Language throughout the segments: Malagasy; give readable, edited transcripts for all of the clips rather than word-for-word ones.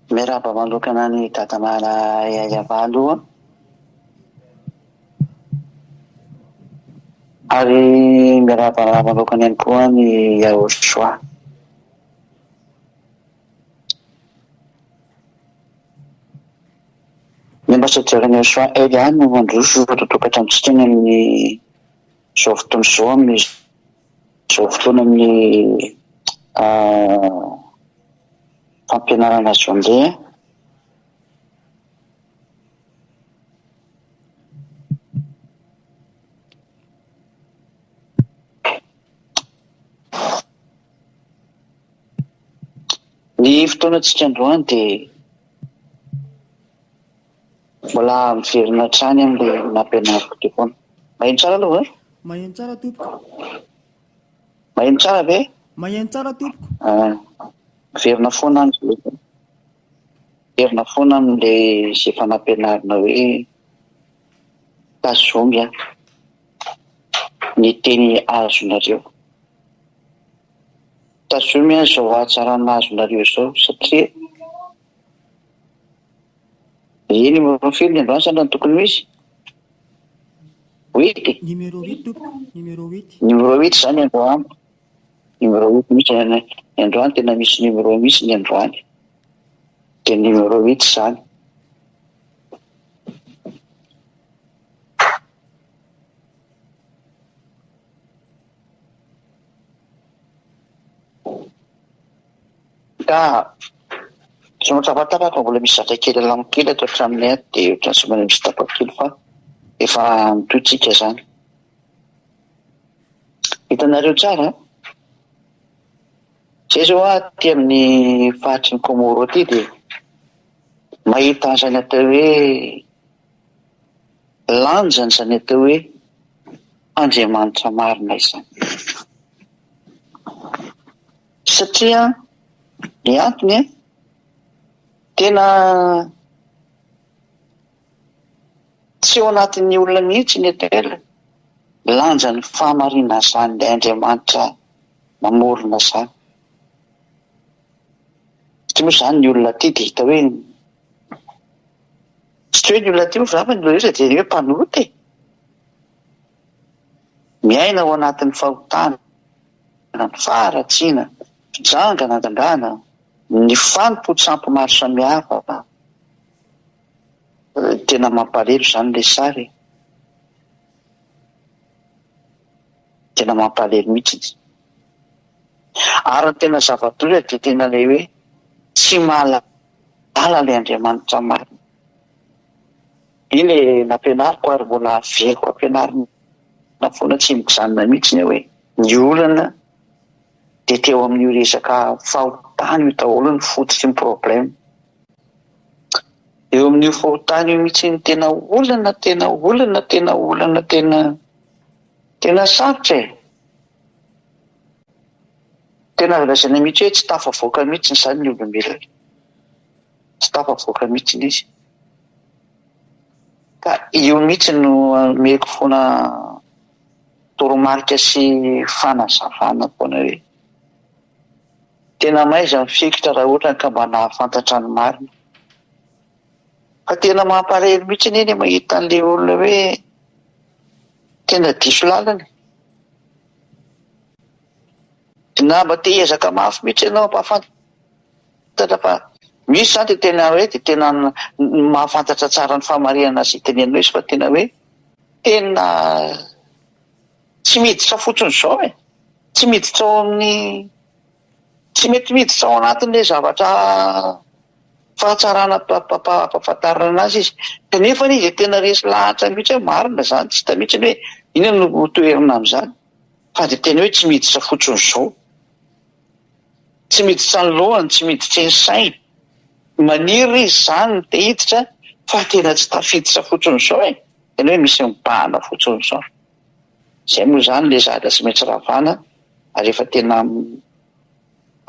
Miarahaba manokana an'i Dadamara Yayavalo a. Ary miarahaba manokana ihany koa an'i Yahoshua. Ny ambasadaoran'i Yahoshua Elia no mandroso tokantranontsika ny amin'izao fotoana izao amin'izao fotoana amin'ny fampianarana zonde. Ny fotoanantsika androany dia mbola miverina hatrany amin'ilay nampianariko teo foana. Maheno tsara aloha ve? Maheno tsara tompoko. Maheno tsara ve? Maheno tsara tompoko. Ah, miverina foana miverina foana amin'ilay izay efa nampianarina hoe tazomy an, ny teny azonareo. Tazomy an izao hatsarana azonareo izao satria eny numéro firy ny androany sa no tokony ho izy? Huit e? Numéro huit tompoko, numéro huit. Numéro huit izany androany. Numéro huit mihitsy ny androany, tena misy numéro mihitsy ny androany. Dia numéro huit izany. Ka somary tapatapaka fa mbola misy zavatra kely alamo kely ato an-tranonay ato dia ohatran'ny somary misy tapaka kely fa efa mitohy tsika izany. Hitanareo tsara an? Zay zao aho aty amin'ny faritry ny Comores aty dia mahita an'izany atao hoe lanjany izany atao hoe Andriamanitra marina izany. Satria ny antony an, tena tsy ao anatin'ny olona mihitsy ny atao hoe lanjan'ny fahamarinana izany ilay Andriamanitra namorona izany. Satria moa izany ny olona aty dia hita hoe, tsy hoe ny olona aty moa fa ny olona rehetra dia hoe mpanota e. Miaina ao anatin'ny fahotana, ny faharatsiana, fijanganajangana, ny fanompoan-tsampy maro samihafa. Tena mampalahelo izany ilay sary e. Tena mampalahelo mihitsy. Ary ny tena zava-doza dia tena ilay hoe tsy mahalala ilay Andriamanitra marina. Iny ilay nampianariko ary mbola averiko ampianarina foana tsy mijanona mihitsy ny hoe ny olana dia teo amin'io resaka fahotana io daholo ny fototry ny problème. Eo amin'io fahotana io mihitsy ny tena olana, tena olana, tena olana, tena tena sarotra e. Tena azo lazaina mihitsy hoe tsy tafavoaka mihitsy izany ny olombelona. Tsy tafavoaka mihitsy izy. Ka io mihitsy no omeko foana toromarika sy fanazavana foana hoe tena maiza ny fikitra raha ohatra ka mba nahafantatra ny marina. Fa tena mampalahelo mihitsy anie ny mahita an'ilay olona hoe tena diso lalana e. Na mba te hiezaka mafy mihitsy ianao hampahafantatra fa misy izany dia tena hoe dia tena mahafantatra tsara ny fahamarinana izay teneninao izy fa tena hoe tena tsy miditra fotsiny izao e. Tsy miditra ao amin'ny tsy mety miditra ao anatin'ilay zavatra fahatsarana ampahafantarina anazy izy. Kanefa izy dia tena resy lahatra mihitsy hoe marina izany, tsy hita mihitsy hoe inona no toherina amin'izany fa dia tena hoe tsy miditra fotsiny izao. Tsy miditra ny lohany, tsy miditra ny sainy. Maniry izy izany te hiditra fa tena tsy tafiditra fotsiny izao e. Tena hoe misy mibahana fotsiny izao. Izay moa izany ilay zavatra tsy maintsy ravana ary efa tena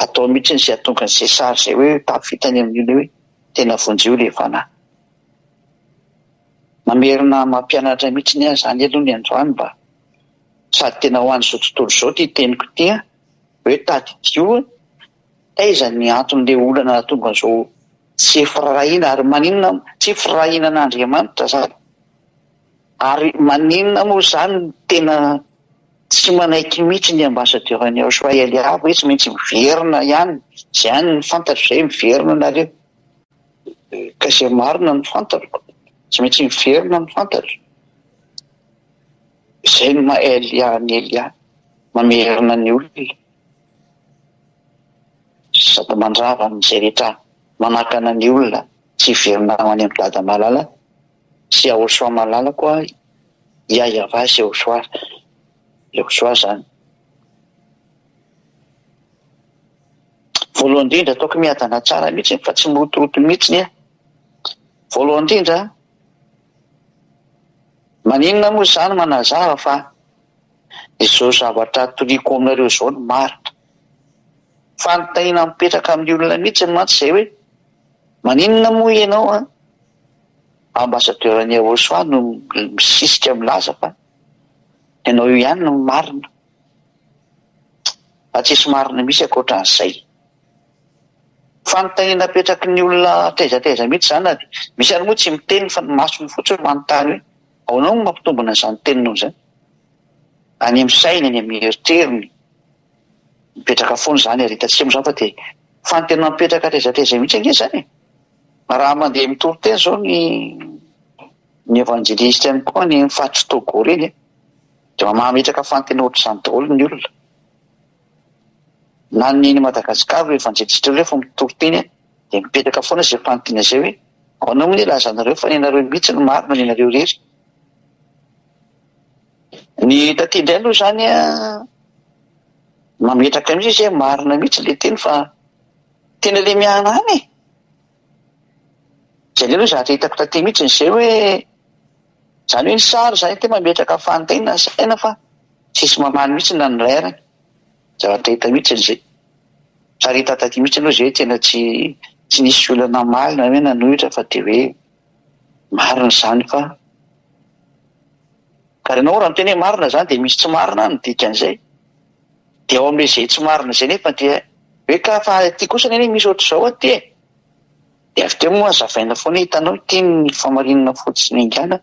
atao mihitsy izay hahatonga an'izay sary izay hoe tafita any amin'io ilay hoe tena vonjeo ilay fanahy. Mamerina mampianatra mihitsy aho izany aloha ny androany mba sady tena ho an'izao tontolo izao ity teniko ity an, hoe tadidio taiza ny anton'ilay olana nahatonga an'izao. Tsy firaharahiana ary maninona tsy firaharahiana an'Andriamanitra zany? Ary maninona moa zany no tena tsy manaiky mihitsy ny ambassadeur an'i Yahoshua Eliav hoe tsy maintsy miverina ihany, zay ihany no fantatro zay, miverina nareo. Ka zay marina no fantatro, tsy maintsy miverina no fantatro. Zay no maha Elia an'i Elia, mamerina ny olona. Sady mandrava an'izay rehetra manakana ny olona tsy hiverina ho any amin'i Dada malala sy Yahoshua malala koa Yahyawa sy Yahoshua Yahoshua zany. Voalohany indrindra ataoko miadana tsara mihitsy fa tsy mirotoroto mihitsy aho. Voalohany indrindra maninona moa izany manazava fa Izao zavatra toriako aminareo izao no marina. Fanontaniana mipetraka amin'ny olona mihitsy mantsy izay hoe, maninona moa ianao an, ambassadeur an'i Yahoshua no misisika milaza fa ianao io ihany no marina. Fa tsisy marina misy ankoatran'izay. Fanontaniana apetraky ny olona taiza taiza mihitsy izany ary misy ary moa tsy miteny fa ny masony fotsiny manontany hoe ahoana no mampitombina an'izany teninao izany? Any amin'ny sainy, any amin'ny eritreriny, mipetraka foana izany ary hitantsika moa izany fa dia fanontaniana mipetraka taiza taiza mihitsy ange izany e! Raha mandeha mitory teny izao ny ny evanjelista ihany koa any amin'ny faritr'i Togo ireny e, dia mametraka fanontaniana ohatr'izany daholo ny olona. Na ny eny Madagascar ireo evanjelista ireo rehefa mitory teny dia mipetraka foana izay fanontaniana izay hoe ahoana moa ny ilazanareo fa ny anareo mihitsy no marina ny anareo irery. Ny taty indray aloha izany an, mametraka mihitsy izy hoe marina mihitsy ilay teny fa tena ilay miahana any e. Izay indray aloha zavatra hitako taty mihitsy izay hoe izany hoe ny sary izany ity mametraka fanontaniana ny saina fa tsisy mamaly mihitsy na ny iray ary. Zavatra hita mihitsy izay. Sary hita taty mihitsy aloha izay hoe tena tsy tsy nisy olona namaly na hoe nanohitra fa dia hoe marina izany fa ka ianao raha miteny hoe marina izany dia misy tsy marina any ny dikan'izay. Dia ao amin'ilay izay tsy marina izay nefa dia hoe ka fa aty kosa anie misy ohatr'izao aty e. Dia avy teo moa hazavaina foana hoe hitanao ity ny famarinana fotsiny haingana.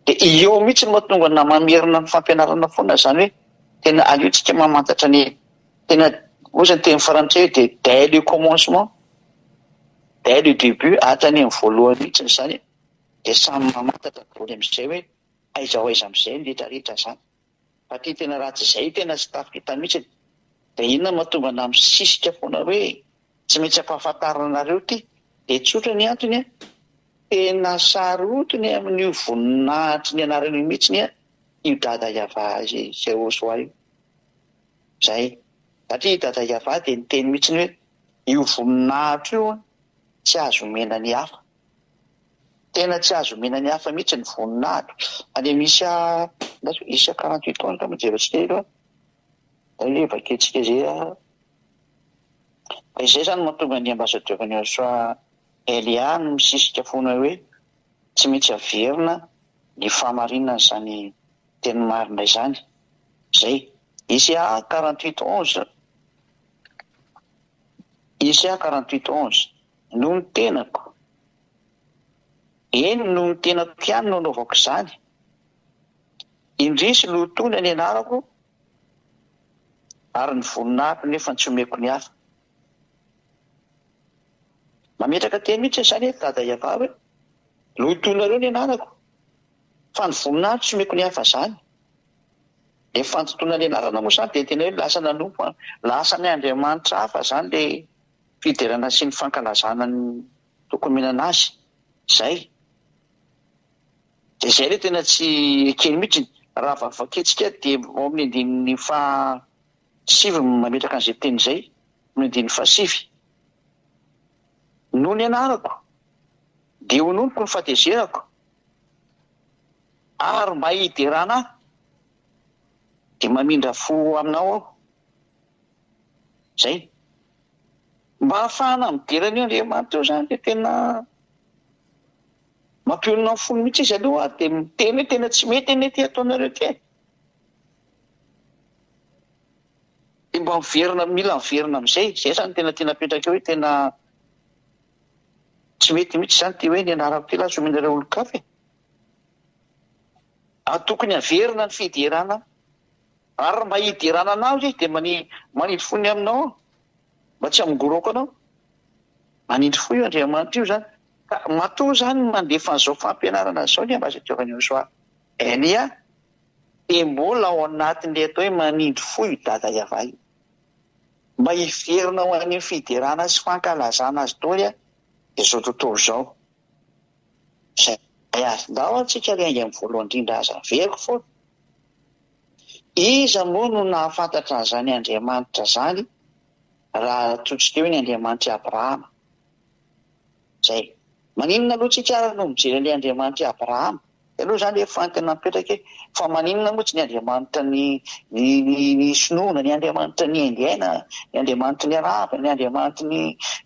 Dia eo mihitsy no mahatonga na mamerina ny fampianarana foana izany hoe tena aleo tsika mamantatra ny tena hoy ny teny frantsay hoe dia dès le commencement, dès le début hatrany amin'ny voalohany mihitsy izany dia samy mamantatra daholo amin'izay hoe aiza ho aiza amin'izay ny rehetra rehetra izany. Fa ty tena raha tsy izay tena tsy tafita mihitsy dia inona no mahatonga anah misisika foana hoe tsy maintsy ampahafantarina anareo ty? Dia tsotra ny antony an, tena sarotiny amin'io voninahitry ny anarana io mihitsy an io Dada Yavah Jehosoa io. Zay. Satria i Dada Yavah dia niteny mihitsy hoe io voninahitra io an tsy azo omena ny hafa. Tena tsy azo omena ny hafa mihitsy ny voninahitra. Any amin'ny isa, isa 48 ans angamba jerentsika elo an. Zay hoe vakintsika izay an. Fa izay izany no mahatonga ny ambassadeur ny Joshua Elia no misisika foana hoe tsy maintsy averina ny fahamarinana izany teny marina izany. Izay. Isa 48 11. Isa 48 11. Noho ny tenako. Eny, noho ny tenako ihany no anaovako izany. Indrisy, lotoina ny anarako, ary ny voninahitro nefa tsy omeko ny hafa. Mametraka teny mihitsy izany eto Dada Yavah hoe, lotoinareo ny anarako, fa ny voninahitro tsy omeko ny hafa izany. Ilay fandotoana ny anarana moa izany dia tena hoe lasa nanompo, lasa ny andriamanitra hafa izany ilay fiderana sy ny fankalazana ny tokony omenana azy. Izay. Dia izay ilay tena tsy ekeny mihitsy. Raha vakintsika dia ao amin'ny andininy faha sivy no mametraka an'izay teny izay, amin'ny andininy faha sivy. Noho ny anarako, dia hononiko ny fahatezerako, ary mba hiderana ahy, dia mamindra fo aminao aho. Izay. Mba hahafahana midera an'io Andriamanitra io izany dia tena mampionona ny fony mihitsy izy aloha ary dia miteny hoe tena tsy mety anie ity ataonareo ity e. Dia mba miverina, mila miverina amin'izay. Izay izany tena tiana apetraka eo hoe tena. Tsy mety mihitsy izany ity hoe ny anarako ity lasa omenareo olon-kafa e. Ary tokony haverina ny fiderana ary mba hiderana anao izy dia manindry fo ny aminao aho mba tsy hamongorako anao. Manindry fo io Andriamanitra io izany. Ka matoa izany mandefa an'izao fampianarana izao ny ambassadeur Joshua Elia dia mbola ao anatin'ilay atao hoe manindry fo io Dada Yavah io. Mba hiverina ho any amin'ny fiderana sy fankalazana azy daholo izao tontolo izao. Izay ary. Ndao ary tsika ry ainga amin'ny voalohany indrindra aza averiko foana. Iza moa no nahafantatra an'izany Andriamanitra izany raha toa tsy teo ny Andriamanitr'i Abrahama? Izay. Maninona aloha tsika ary no mijery an'ilay Andriamanitr'i Abrahama? Zay aloha zany efa tena mipetraka e, fa maninona moa tsy ny Andriamanitra ny ny ny ny sinoa na ny Andriamanitra ny indiena, ny Andriamanitry ny arabo, ny Andriamanitry ny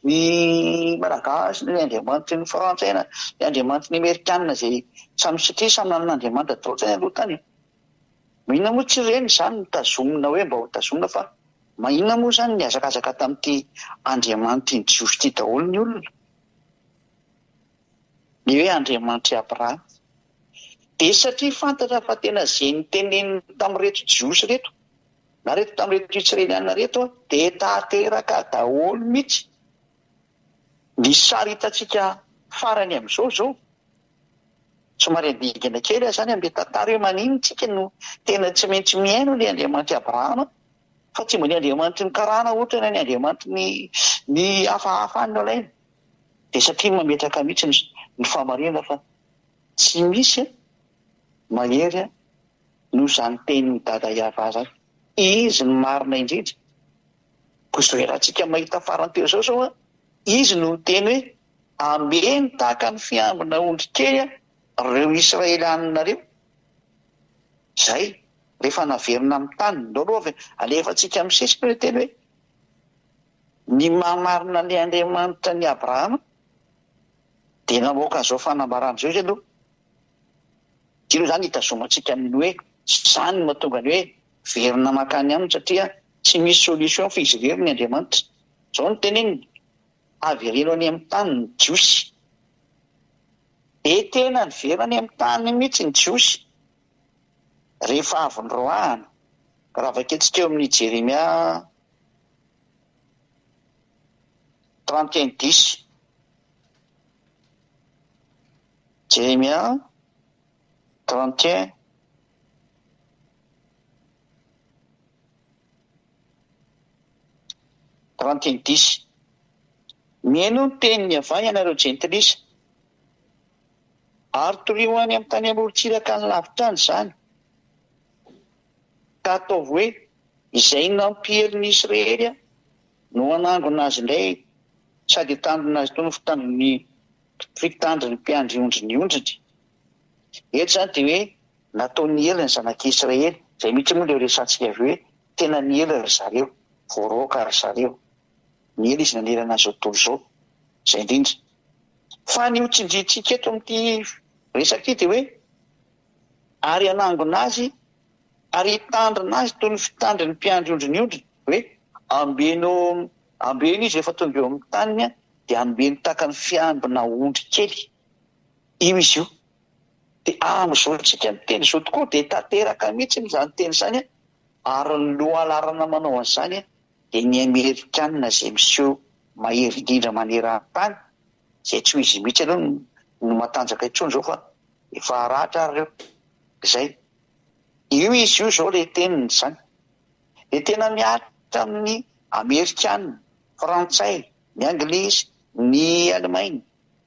ny malagasy, ny Andriamanitry ny frantsay na ny Andriamanitry ny amerikana izay samy satria samy nanana Andriamanitra daholo zany aloha tany e. Maninona moa tsy ireny izany no tazomina hoe mba ho tazomina fa maninona moa izany nihazakazaka tamin'ity Andriamanitry ny jiosy ity daholo ny olona? Ny hoe Andriamanitr'i Abrahama dia satria fantatra fa tena izay noteneniny tamin'ireto Jiosy ireto, na ireto tamin'ireto Israeliana ireto dia tanteraka daholo mihitsy. Ny sary hitantsika farany amin'izao izao, somary handingana kely aho izany amin'ilay tantara hoe maninona isika no tena tsy maintsy mihaino ilay Andriamanitr'i Abrahama fa tsy mba ny Andriamanitry ny karana ohatra na ny Andriamanitry ny ny hafahafa any no alaina. Dia satria mametraka mihitsy ny fahamarinana fa tsy misy mahery noho izany tenin'i Dada Yava izany. Izy no marina indrindra. Koa izao iarahantsika mahita farany teo izao izao an, izy no niteny hoe ambeno tahaka ny fiambina ondry kely ireo Israelianina ireo. Izay, rehefa naverina amin'ny taniny. Ndao aloha alefantsika misesika ilay teny hoe Ny maha marina an'ilay Andriamanitra an'i Abrahama dia namoaka an'izao fanambarana izao izy aloha. Ity aloha izany hitazomantsika ny hoe izany no mahatonga ny hoe verina mankany aminy satria tsy misy solution fa izy irery ny Andriamanitra. Izao no teneniny, avereno any amin'ny tany ny Jiosy. Dia tena niverina any amin'ny tany mihitsy ny Jiosy rehefa avy noroahana. Raha vakintsika eo amin'ny Jeremia 31 dix. Jeremia 31 31 dix. Mihainoa ny tenin'i Yavah ianareo jentilisa, ary torio any amin'ny tany amorontsiraka any lavitra any izany, ka ataovy hoe, Izay nampiely ny Israely no hanangona azy indray sady hitandrina azy toy ny fitandron'ny fitandrin'ny mpiandry ondry ny ondriny. Eto izany dia hoe natao niely ny zanak'i Israely, izay mihitsy moa ilay resahantsika avy eo hoe tena niely ry zareo, voaroaka ry zareo. Niely izy nanerana an'izao tontolo izao. Izay indrindra. Fa ny hotsindriantsika eto amin'ity resaka ity dia hoe ary hanangona azy ary hitandrina azy toy ny fitandrin'ny mpiandry ondry ny ondriny, hoe, Ambeno, ambeno izy rehefa tonga eo amin'ny taniny, dia ambeno tahaka ny fiambina ondry kely. Io izy io. Dia amin'izao tsika miteny izao tokoa dia tanteraka mihitsy izany teny izany, ary ny lohalaharana manao an'izany dia ny Amerikana izay miseho mahery indrindra maneran-tany, izay tsy ho izy mihitsy aloha no matanjaka intsony izao fa efa haratra ary ireo. Izay. Io izy io izao ilay teniny izany. Dia tena mihatra amin'ny Amerikana, Frantsay, ny Anglisy, ny Alemaina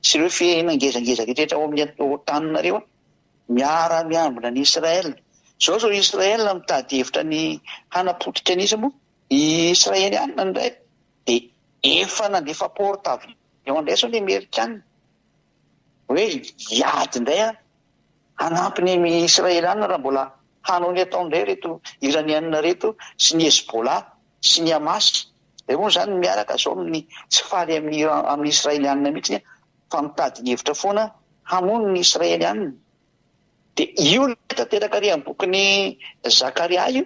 sy ireo firenena ngezangeza rehetra ao amin'ny OTAN ireo miara miambina an'i Israel. Izao izao Israel mitady hevitra ny hanapotika an'iza moa? I Israeliana indray dia efa nandefa porte avion indray izao ny Amerikana hoe hiady indray an. Hanampy ny Israeliana raha mbola hanao ny ataony indray ireto Iraniana ireto sy ny Hezbollah sy ny Hamas. Ireo moa izany miaraka izao amin'ny tsy faly amin'ny Iran amin'ny Israeliana mihitsy fa mitady ny hevitra foana hamono ny Israeliana. Dia io ilay tanteraka ary amin'ny bokin'i Zakaria io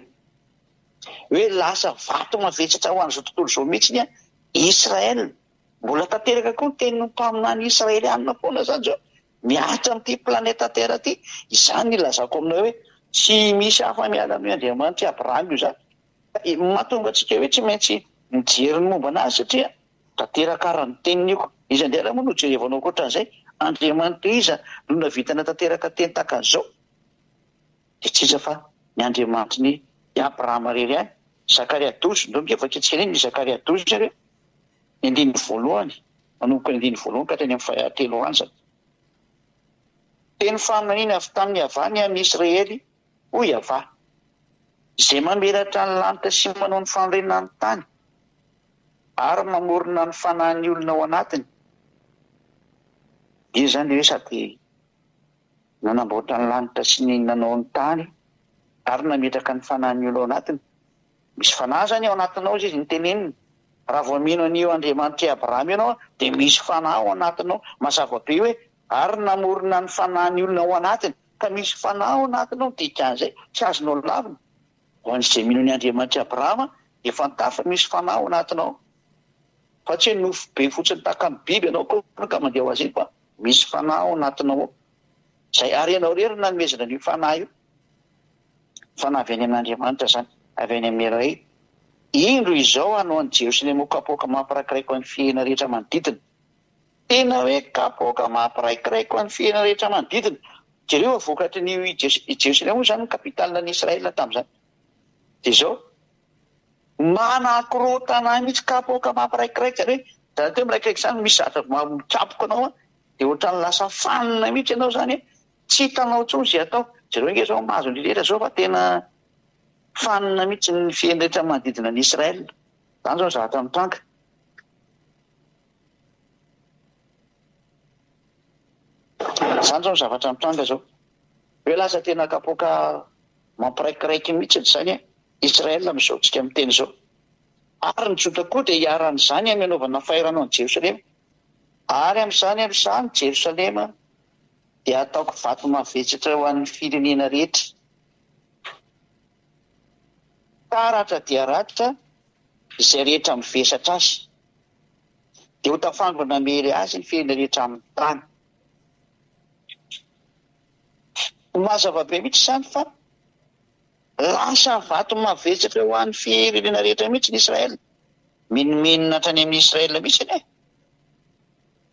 hoe lasa vato mavesatra ho an'izao tontolo izao mihitsy Israel. Mbola tanteraka koa ny tenin'ny mpaminany israelianina foana izany izao, mihatra amin'ity planeta Terre ity. Izany no ilazako aminao hoe tsy misy afa-miala amin'io Andriamanitr'i Abrahama io izany. Ka mahatonga antsika hoe tsy maintsy mijery ny momba an'azy satria tanteraka ary ny teniny io. Iza indray ary moa no jerevanao ankoatran'izay? Andriamanitra iza no nahavita nanatanteraka teny tahaka an'izao? Dia tsy iza fa ny Andriamanitry ny Abrahama irery ihany. Zakaria 12, ndao ange vakintsika indray ny Zakaria 12 ary e. Ny andininy voalohany, manomboka ny andininy voalohany ka hatrany amin'ny fahatelo any izany. Teny faminaniana avy tamin'i Yavah ny amin'i Israely, hoy Yavah, Izay mamelatra ny lanitra sy manao ny fanorenana ny tany, ary mamorona ny fanahin'ny olona ao anatiny. Io izany dia hoe sady nanamboatra ny lanitra sy ny nanao ny tany ary nametraka ny fanahin'ny olona ao anatiny. Misy fanahy izany ao anatinao izy no teneniny. Raha vao mino an'io Andriamanitr'i Abrahama io ianao dia misy fanahy ao anatinao. Mazava be hoe ary namorona ny fanahin'ny olona ao anatiny. Ka misy fanahy ao anatinao ny dikan'izay. Tsy azonao lavina. Ho an'izay mino ny Andriamanitr'i Abrahama dia fantaro fa misy fanahy ao anatinao. Fa tsy hoe nofo be fotsiny tahaka ny biby ianao akory ka mandeha ho azy iny fa misy fanahy ao anatinao ao. Izay ary ianao irery no nanomezana an'io fanahy io. Fanahy avy any amin'Andriamanitra izany, avy any amin'ny Ray. Indro izao hanao an'i Jerosalema ho kapoaka mampiraikiraiky ho an'ny firenena rehetra manodidina. Tena hoe kapoaka mampiraikiraiky ho an'ny firenena rehetra manodidina. Jereo fa vokatry ny i Jerosalema moa izany no capitale-n'i Israël tamin'izany. Dia izao, manakorontana ahy mihitsy kapoaka mampiraikiraiky, izany hoe izany hoe miraikiraiky izany misy zavatra mikapoka anao dia ohatran'ny lasa fanina mihitsy ianao izany e. Tsy hitanao intsony izay atao. Jereo ange izao mahazo ny rehetra izao fa tena fanina mihitsy ny fiheny rehetra manodidina an'i Israël. Izany izao ny zavatra mitranga. Izany izao ny zavatra mitranga izao. Hoe lasa tena kapoaka mampiraikiraiky mihitsy izany Israël amin'izao tsika miteny izao. Ary ny Joda koa dia hiharan'izany amin'ny hanaovana fahirano an'i Jerosalema. Ary amin'izany andro izany Jerosalema dia hataoko vato mavesatra ho an'ny firenena rehetra. Taratra dia rakotra izay rehetra mivesatra azy. Dia ho tafangona hamely azy ny firenena rehetra amin'ny tany. Mazava be mihitsy izany fa lasa vato mavesatra ho an'ny firenena rehetra mihitsy ny Israel. Menomenona hatrany amin'ny Israel mihitsy anie.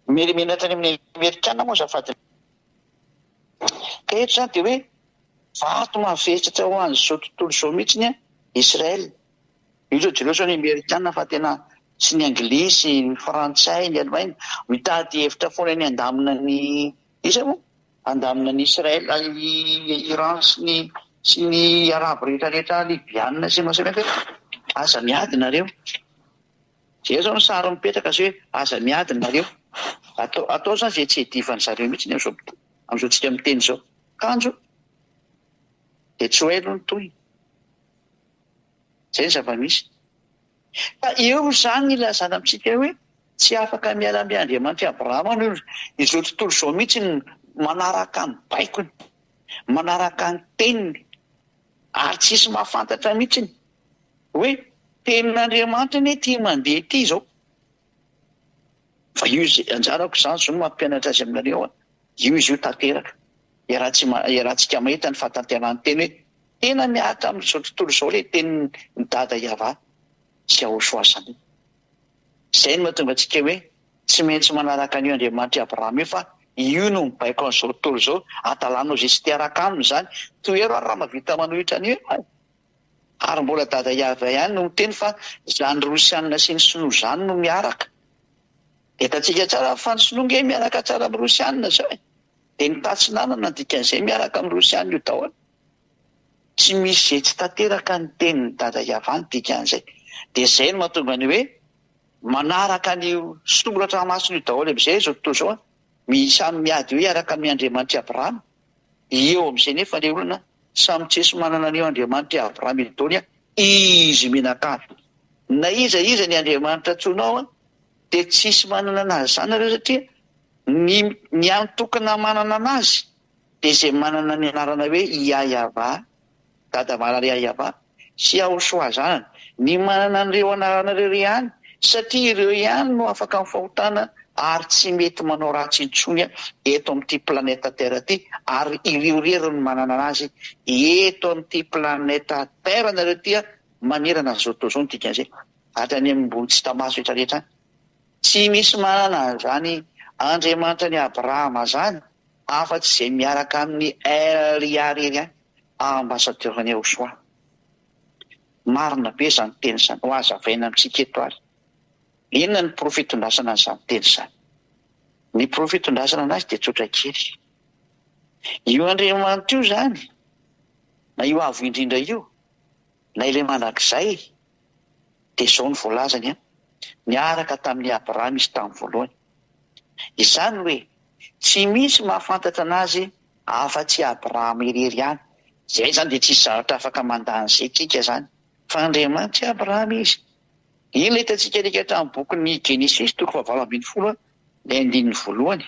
Merimenatra any amin'ny Amerikana moa azafady. Ka eto izany dia hoe vato mavesatra ho an'izao tontolo izao mihitsy ny Israel. Io izao jereo izao ny Amerikana fa tena sy ny Anglisy, ny Frantsay, ny Alemaina mitady hevitra foana ny handamina ny iza moa? Handamina ny Israel, Iran sy ny sy ny Arabo rehetra rehetra, Libyana sy ny maro samihafa hoe aza miady nareo. Zay zao ny sary mipetraka sy hoe aza miady nareo. Atao atao zany zay tsy hiadivan zareo mihitsy amzao amzao tsika miteny zao. Kanjo dia tsy ho hay aloha ny tohiny. Zay ny zava-misy. Ka eo izany ny ilazana amintsika hoe tsy afaka miala amin'i Andriamanitr'i Abrahama ny olona. Izao tontolo izao mihitsy no manaraka ny baikony, manaraka ny teniny ary tsisy mahafantatra mihitsy Hoe tenin'Andriamanitra anie ity mandeha ity izao. Fa io izy, anjarako izany izao no mampianatra azy aminareo an, io izy io tanteraka. Iarahantsika mahita ny fahatanterahan'ny teny hoe tena mihatra amin'izao tontolo izao ilay tenin'i Dada Yavah sy Yahoshua Sami. Izay no mahatonga antsika hoe tsy maintsy manaraka an'io Andriamanitr'i Abrahama io fa io no mibaiko an'izao tontolo izao, adalanao izay tsy te hiaraka aminy izany. Tohero ary raha mahavita manohitra an'io ianao e. Ary mbola dada Yaveh ihany no miteny fa zany rosianina sy ny sinoa zany no miaraka. Hitantsika tsara fa ny sinoa nge miaraka tsara amin'ny rosianina zao e. Dia ny tatsinanana ny dikan'izay miaraka amin'ny rosianina io daholo. Tsy misy izay tsy tanteraka ny tenin'i dada Yavah ny dikan'izay. Dia izay no mahatonga ny hoe manaraka an'io soratra masina io daholo amin'izay izao tontolo izao an. Samy miady eo hiaraka amin'ny Andriamanitr'i Abrahama. Eo amin'izay nefa ilay olona Samy tsisy manana an'io Andriamanitr'i Abraham Edonia izy mianakavy. Na iza iza ny Andriamanitra antsoinao an, dia tsisy manana anazy izany nareo satria ny ny antokona manana anazy dia izay manana ny anarana hoe Iaiavah, Dada Malala Iaiavah, sy Yahoshua zanany. Ny manana an'ireo anarana ireo ihany Satria ireo ihany no afaka amin'ny fahotana ary tsy mety manao ratsy intsony eto amin'ity planète terre ity ary ireo irery no manana anazy eto amin'ity planète terre nareo ity manerana an'izao tontolo izao ny dikan'izay hatrany amin'ny ambony tsy hita maso rehetra rehetra any. Tsy misy manana an'izany Andriamanitra an'i Abrahama izany afa-tsy izay miaraka amin'i El Yah irery ihany, ambassadeur-n'i Yahoshuah. Marina be izany teny izany. Ho hazavaina amintsika eto ary. Inona ny porofo itondrasana an'izany teny izany? Ny porofo itondrasana anazy dia tsotra kely. Io Andriamanitra io izany, na io Avo Indrindra io, na ilay Mandrakizay, dia izao no voalazany an, niaraka tamin'i Abrahama izy tamin'ny voalohany. Izany hoe, tsy misy mahafantatra anazy afa-tsy Abrahama irery ihany. Izay izany dia tsisy zavatra afaka mandà an'izay tsika izany, fa Andriamanitr'i Abrahama izy. Iny ilay hitantsika alika hatramin'ny bokin'ny Genesisy toko fahavalo ambin'ny folo ilay andininy voalohany.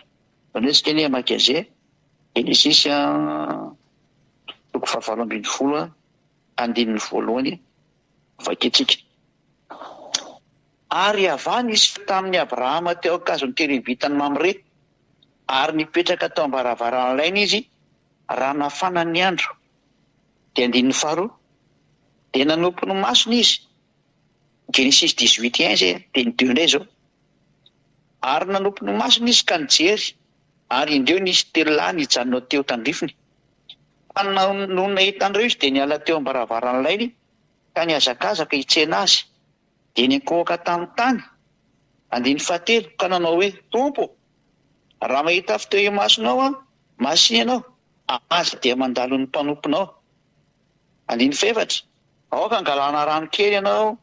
Izany hoe tsika anie hamaky an'izay e. Genesisy toko fahavalo ambin'ny folo andininy voalohany vakintsika. Ary Yavah niseho tamin'i Abrahama teo an-kazon'ny terebitan'i Mamre, ary nipetraka tao am-baravaran'ny lainy izy raha nafana ny andro. Dia andininy faharoa, dia nanompo ny masony izy, Genesisy dix-huit un izay, dia ny deux indray izao. Ary nanompo ny masony izy ka nijery, ary indreo nisy telo lahy nijanona teo tandrifiny. Fa nony nahita an'ireo izy dia niala teo am-baravaran'ny lainy ka nihazakazaka hitsena azy. Dia niankohoka tamin'ny tany, andininy fahatelo, ka nanao hoe, Tompo, raha mahita afo teo imasonao aho, masìna ianao, aza dia mandalo ny mpanomponao. Andininy fahefatra, Aoka hangalana rano kely ianao,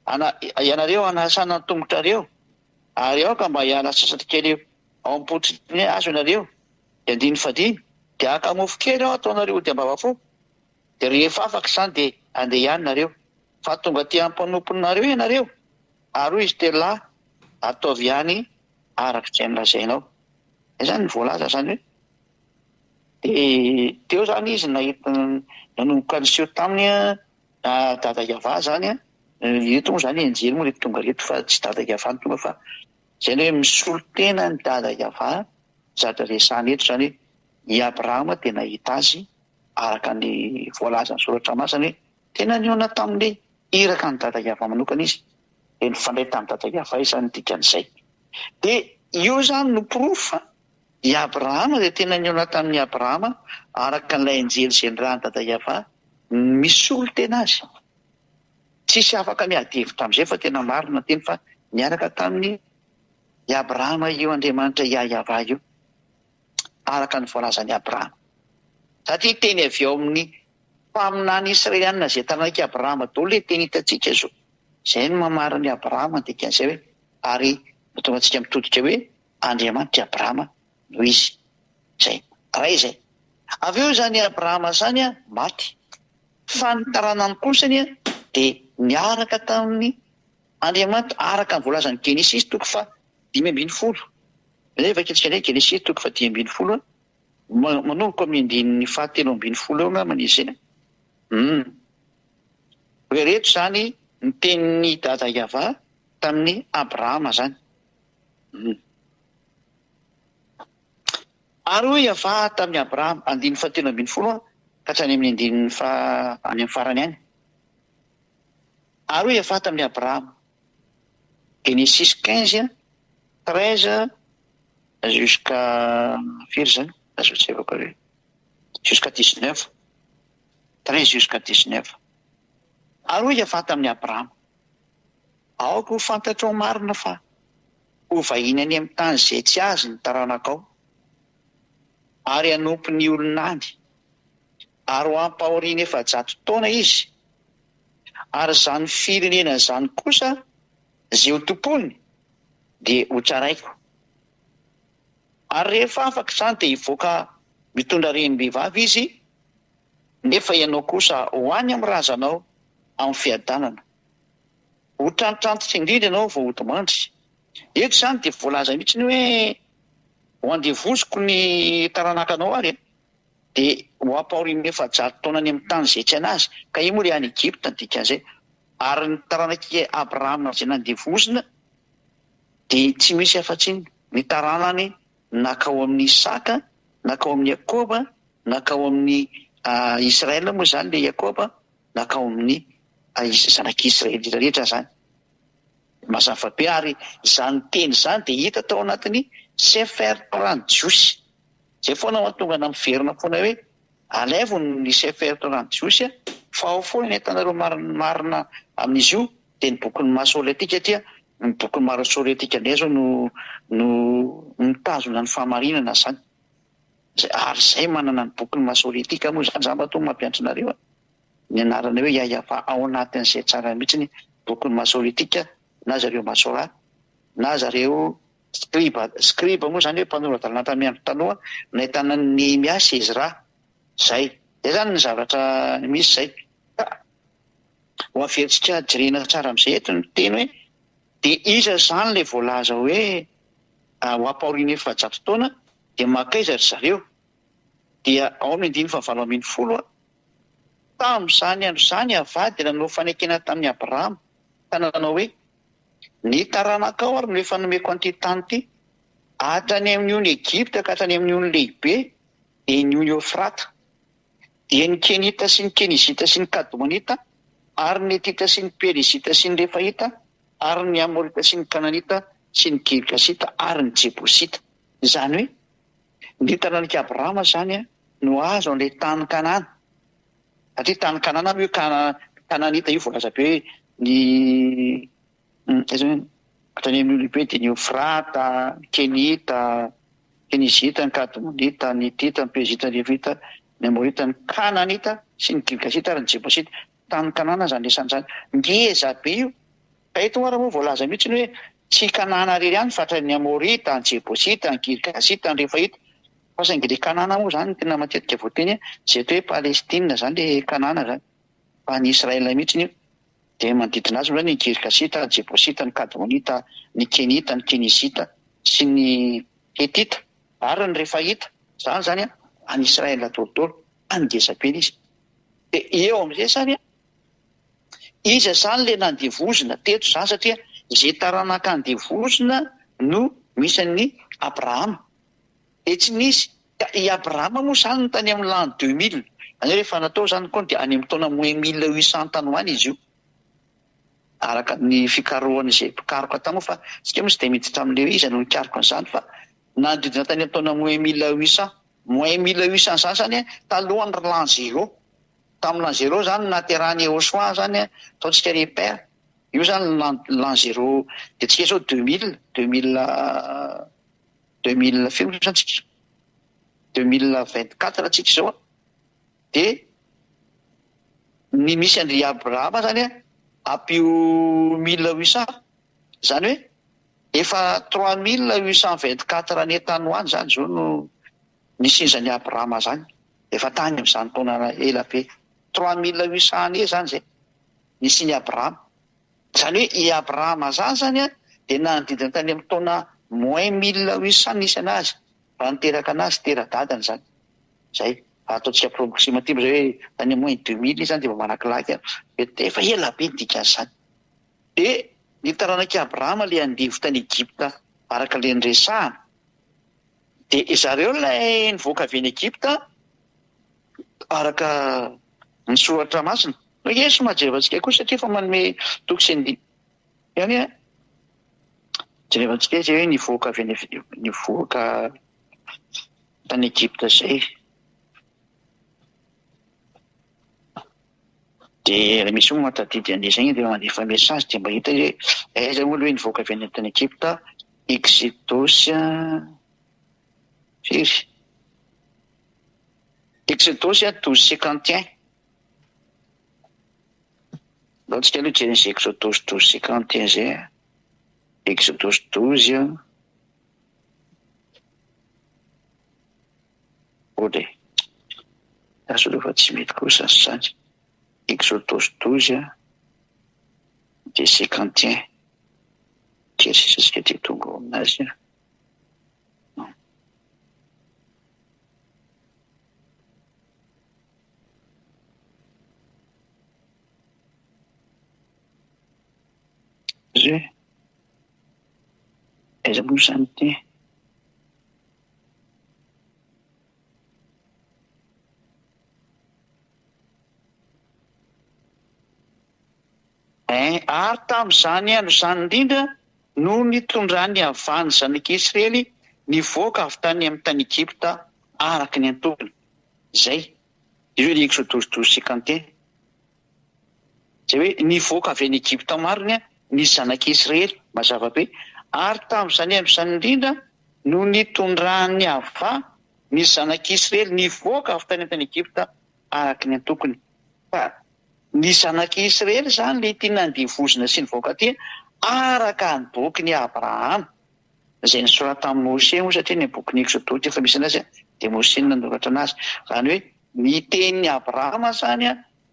ana, ianareo hanasana ny tongotrareo, ary aoka mba hiala sasatra kely ao am-pototry ny hazo ianareo. Dia andininy fahadimy, Dia haka mofo kely aho hataonareo ody am-bavafo. Dia rehefa afaka izany dia handeha ihany nareo. Fa tonga aty amin'ny mpanomponareo ianareo, ary hoy izy telo lahy, Ataovy ihany araka izay nolazainao. Izay izany no voalaza izany hoe, dia teo izany izy nahita, nanomboka niseho taminy Dada Yavah izany, ireto moa izany anjely moa ireto tonga ireto fa tsy Dada Yavah no tonga fa izay ny hoe misolo tena an'i Dada Yavah, zavatra resahana eto izany hoe i Abrahama dia nahita azy araka ny voalazan'ny soratra masina hoe tena nihaona tamin'ny iraka an'i Dada Yavah manokana izy, dia nifandray tamin'i Dada Yavah izany ny dikan'izay. Dia io izany no porofo fa i Abrahama dia tena nihaona tamin'i Abrahama araka an'ilay anjely izay nirahan'i Dada Yavah misolo tena azy. Tsisy afaka miady hevitra amin'izay fa tena marina teny fa niaraka tamin'i Abrahama io Andriamanitra Yah-Yavah io. araka ny voalazan'i Abrahama. Satria teny avy ao amin'ny mpaminany israelianina izay taranak'i Abrahama daholo ilay teny hitantsika izao. Izay no mamarina an'i Abrahama ny dikan'izay hoe ary mahatonga antsika mitodika hoe Andriamanitr'i Abrahama no izy. Izay. Iray izay. Avy eo izany Abrahama izany maty. Fa ny taranany kosa anie dia niaraka tamin'ny Andriamanitra araka ny voalazan'ny Genesisy toko faha 15. Izay vakintsika indray Genesisy toko faha-15 a, manomboka amin'ny andininy faha-13 eo angambany izy izay. Hum. Hoe ireto izany ny tenin'i Dada Yavah tamin'i Abrahama izany. Hum. Ary hoy Yavah tamin'i Abrahama, andininy faha-13 a, ka hatrany amin'ny andininy faha, any amin'ny farany any. Ary hoy Yavah tamin'i Abrahama, Genesis 15, 13 jusqu'à firy izany? Aza jereko aloha e. Jusqu'à 19. 13 jusqu'à 19. Ary hoy Yavah tamin'i Abrahama, Aoka ho fantatrao marina fa ho vahiny any amin'ny tany izay tsy azy ny taranakao, ary hanompo ny olona any, ary ho ampahoriany 400 taona izy, ary izany firenena izany kosa izay ho tompony dia hotsaraiko. Ary rehefa afaka izany dia hivoaka mitondra renim-behivavy izy, nefa ianao kosa ho any amin'ny razanao amin'ny fiadanana. Ho trantrantitra indrindra ianao vao hodimandry. Eto izany dia voalaza mihitsy ny hoe ho andevoziko ny taranakanao ary e. Dia ho ampahorian'ny 400 taona any amin'ny tany izay tsy an'azy. Ka io moa ilay any Egypta ny dikan'izay. Ary ny taranak'i Abrahama izay nandevozina dia tsy misy afa-tsy ny taranany nankao amin'i Isaka, nankao amin'i Jakoba, nankao amin'i Israël moa izany ilay Jakoba, nankao amin'ny zanak'i Israely rehetra izany. Mazava be ary izany teny izany dia hita tao anatin'ny Sefer Torah ny Jiosy. Izay foana mahatonga ana miverina foana hoe alaivo ny Sefer Torah ny Jiosy fa ao foana ny ahitanareo marina amin'izy io dia ny bokin'ny Masoretika aty, ny bokin'ny Masoretika indray izao no no mitazona ny fahamarinana izany. Ary izay manana ny bokin'ny Masoretika moa izany, za mba toa mampianatra anareo ny anarana hoe Yahyafa ao anatin'izay tsara mihitsy ny bokin'ny Masoretika na zareo Masora na zareo scribe, scribe moa izany hoe mpanora-dalàna tamin'ny andro taloha nahitana an'i Nehemia sy Ezra. Izay. Izay izany ny zavatra misy izay. Ka ho averintsika jerena tsara amin'izay eto ny teny hoe dia iza izany ilay voalaza hoe ho ampahoriana 400 taona dia mankaiza ry zareo? Dia ao amin'ny andininy fahavalo 18, Tamin'izany andro izany Yavah dia nanao fanekena tamin'i Abrahama ka nanao hoe, Ny taranakao ary no efa nomeko an'ity tany ity, hatrany amin'ny ony Egypta ka hatrany amin'ny ony lehibe, dia ny ony Eofrata. Dia ny Kenita sy ny Kenizita sy ny Kadmonita ary ny Hetita sy ny Perizita sy ny Refaita ary ny Amorita sy ny Kananita sy ny Girgasita ary ny Jebosita. Izany hoe, ny taranak'i Abrahama izany no azo an'ilay tany Kanana. Satria tany Kanana moa io Kananita io voalaza be hoe ny aiza hoe hatrany amin'ny lehibe dia ny Eofrata, ny Kenita, Kenizita, ny Kadmonita, ny Hitita, ny Perizita, ny Revita, ny Amorita, ny Kananita sy ny Girgasita ary ny Jebosita. Tany Kanana izany resany izany. Ngeza be io. Ka eto ary moa voalaza mihitsy ny hoe tsy Kanana irery ihany fa hatrany Amorita, ny Jebosita, ny Girgasita, ny Refaita. Fa saingy ilay Kanana moa izany no tena matetika voateny, izay atao hoe Palestina izany ilay Kanana izany. Fa any Israel mihitsy io. Dia manodidina azy moa izany ny Girgasita, ny Jebosita, ny Kadmonita, ny Kenita, ny Kenizita sy ny Hetita ary ny Refaita. Izany izany any Israel daholo. Any ngeza be ilay izy. Dia eo amin'izay izany, iza izany ilay nandevozina teto izany satria izay taranaka andevozina no misy an'i Abrahama. Dia tsy nisy, ka i Abrahama moa izany no tany amin'ny l'an 2000, izany hoe rehefa natao izany ny kaonty dia any amin'ny taona moins 1800 tany ho any izy io, araka ny fikarohan'izay mpikaroka tany moa fa isika moa tsy dia miditra amin'ilay hoe iza no nikaroka an'izany fa nanodidina tany amin'ny taona moins 1800, moins 1800 izany izany talohan'ny l'an zéro, tamin'ny l'an zéro izany no nahaterahan'i Yehosua izany ataontsika repère, io izany l'an l'an zéro, dia tsika izao 2000, 2000. 2000 firy moa zany tsika? 2024 tsika izao an, dia ny misy an-dry Abrahama zany an, ampio 1800, izany hoe efa 3824 années tany ho any zany izao no nisian'izany Abrahama zany, efa tany amin'izany taona ela be, 3800 années zany izay nisian'i Abrahama. Izany hoe i Abrahama izany izany dia nanodidina tany amin'ny taona moins 1800 nisy an'azy, raha niteraka an'azy, tera-dadany izany. Izay. Raha ataontsika approximative izay hoe tany amin'ny moins 2000 izy izany dia efa malakilaky an. Efa ela be ny dikan'izany. Dia ny taranak'i Abrahama ilay andevo tany Egypta araka ilay niresahana. Dia zareo ilay nivoaka avy any Egypta araka ny soratra masina. Yesu mahajerevantsika koa satria efa manome toky sy andiany ihany an. Jerevantsika izy hoe nivoaka avy any nivoaka tany Egypta izay. Dia raha misy moa mahatadidy an'izay zegny dia mandefa message dia mba hita hoe aiza moa aloha hoe nivoaka avy any tany Egypta, Exodosy firy? Exodosy 12 51. Ndao tsika aloha hijery an'izay Exodosy 12 51 izay a. Exodosy 12 a. Ohatra e. Azo aloha fa tsy mety kosa izany. Exodosy 12 a. Dia 51. Kely sisa tsika dia tonga ao aminazy a. Izy hoe aiza moa izany ity? Ein, ary tamin'izany andro izany indrindra no nitondran'i Yavah ny zanak'Israely nivoaka avy tany amin'ny tany Egypta araka ny antokony. Izay, ireo ny Eksodosy 12 51. Izay hoe nivoaka avy any Egypta marina ny zanak'Israely, mazava be. Ary tamin'izany andro izany indrindra no nitondran'i Yavah ny zanak'Israely nivoaka avy tany an-tany Egypta araka ny antokony. Fa ny zanak'i Israely izany ilay ity nandevozina sy nivoaka aty araka ny bokin'i Abrahama, izay nosoratan'i Mose moa satria ny bokin'ny Eksodosy efa misy anazy dia Mose no nanoratra anazy. Izany hoe ny tenin'i Abrahama izany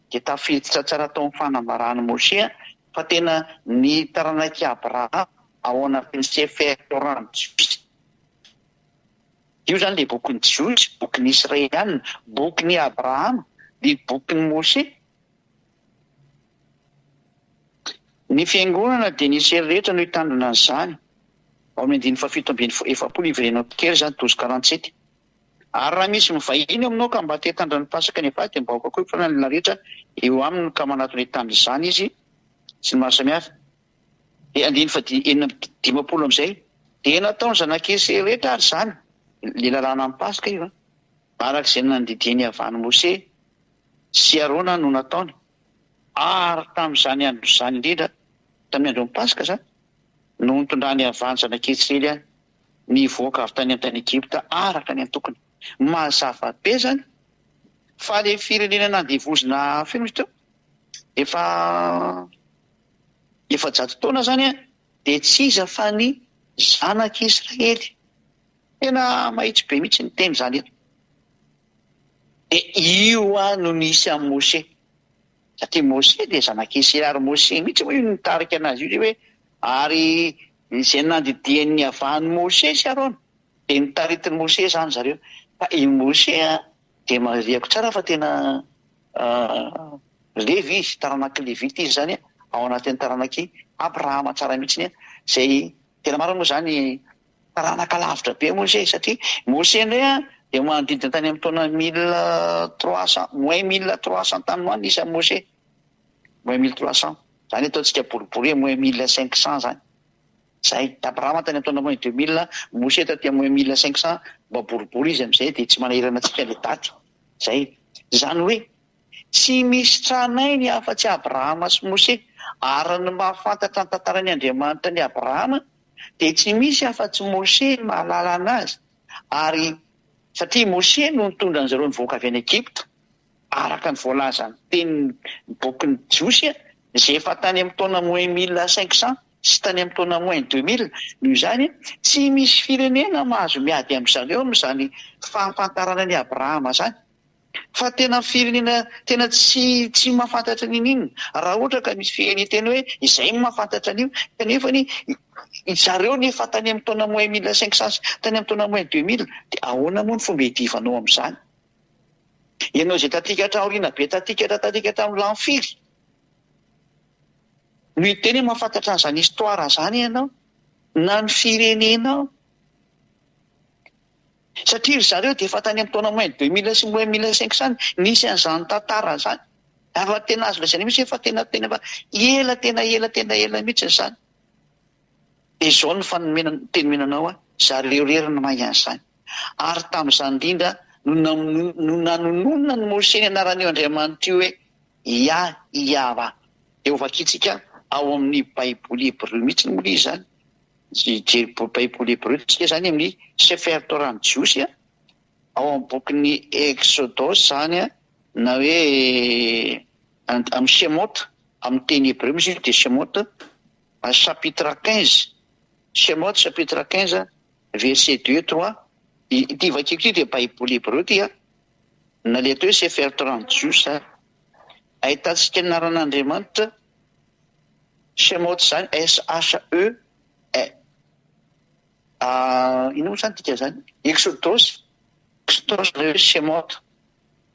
dia tafiditra tsara tao amin'ny fanambaran'i Mose fa tena ny taranak'i Abrahama ao anatin'ny Sefer Torah jiosy. Io izany ilay bokin'ny Jiosy, bokin'ny Israeliana, bokin'i Abrahama, ny bokin'i Mose. Ny fiangonana dia ny Israely rehetra no hitandrina an'izany. Ao amin'ny andininy fahafito ambin'ny 47, iverenako kely izany, douze quarante sept. Ary raha misy mivahiny eo aminao ka mba te hitandrina ny Paska ny vady, dia mba aoka koa hifanana ny olona rehetra eo aminy ka manatona hitandrina izany izy sy ny maro samihafa. Dia andininy faha 56 amin'izay, dia nataon'ny zanak'Israely rehetra ary izany, ilay lalànan'ny Paska io an, araka izay nandidian'i Yavah-n'i Mose sy Arona no nataony, ary tamin'izany andro izany indrindra, tamin'ny andron'ny Paska izany, no nitondran'i Yavah ny zanak'Israely nivoaka avy tany an-tany Egypta araka ny antokony. Mazava be izany fa ilay firenena nandevozina firy moa izy teo? Efa. 400 taona izany dia tsy iza fa ny zanak'i Israely. Tena mahitsy be mihitsy ny teny izany eto. Dia io no nisy an'i Mose. Satria Mose dia zanak'i Israely ary Mose mihitsy moa io no nitarika an'azy io hoe ary izay nandidian'ny havan'i Mose sy Arona dia notaritin'i Mose izany zareo. Fa i Mose dia marihako tsara fa tena Levy izy, taranak'i Levita izy izany, ao anatin'ny taranak'i Abrahama tsara mihitsy, izay tena marina moa izany, taranaka lavitra be moa izay, satria Mose indray dia manodidina tany amin'ny taona mille trois cent, moins mille trois cent tany ho any nisy an'i Mose, moins mille trois cent, izany ataontsika boribory hoe moins mille cinq cent izany, izay, Abrahama tany amin'ny taona moins deux mille, Mose taty amin'ny moins mille cinq cent, mba boribory izy amin'izay dia tsy manahirana antsika ilay daty. Izay. Izany hoe, tsy misy tranainy afa-tsy Abrahama sy Mose, ary ny mahafantatra ny tantaran'i Andriamanitra an'i Abrahama dia tsy misy afa-tsy Mose mahalala an'azy, ary satria Mose no nitondra an'izareo nivoaka avy any Egypta, araka ny voalazan'ny tenin'ny bokin'ny Jiosy, izay efa tany amin'ny taona moins mille cinq cents sy tany amin'ny taona moins deux mille. Noho izany, tsy misy firenena mahazo miady amin-dry zareo amin'izany fahafantarana an'i Abrahama izany. Fa tena firenena tena tsy tsy mahafantatra n'inon'inona. Raha ohatra ka misy firenena hiteny hoe izay no mahafantatra an'io, kanefa anie zareo nefa tany amin'ny taona moins mille cinq cents sy tany amin'ny taona moins deux mille, dia ahoana moa ny fomba hiadivanao amin'izany? Ianao izay taty ka hatraoriana be taty ka taty ka hatramin'ny l'an firy? No hiteny hoe mahafantatra an'izany histoire izany ianao na ny firenenao. Satria ry zareo dia efa tany amin'ny taona moins deux mille sy moins mille cinq cent nisy an'izany tantara izany. Ary raha tena azo lazaina mihitsy hoe efa tena tena efa ela tena ela tena ela mihitsy izany. Dia izao no fanomena teny omena anao aho, zareo irery no mahay an'izany. Ary tamin'izany indrindra no no nanononan'i Moshe ny anaran'io Andriamanitra io hoe Yah Yahwah. Dia ho vakintsika ao amin'ny Baiboly hebreo mihitsy moa ilay izy izany. Hijery Baiboly hebreo tsika izany amin'ny Sefer Torah ny Jiosy, ao amin'ny bokin'ny Eksodosy izany na hoe amin'ny Shemot, amin'ny teny hebreo mihitsy io dia Shemot, chapitre quinze, Shemot chapitre quinze verset deux trois, ity vakiko ity dia Baiboly hebreo ity an. Na le atao hoe Sefer Torah ny Jiosy ary. Ahitantsika ny anaran'Andriamanitra Shemot izany, S-H-E, inona moa izany dikan'izany? Exodosy, Exodosy ilay hoe Shemot,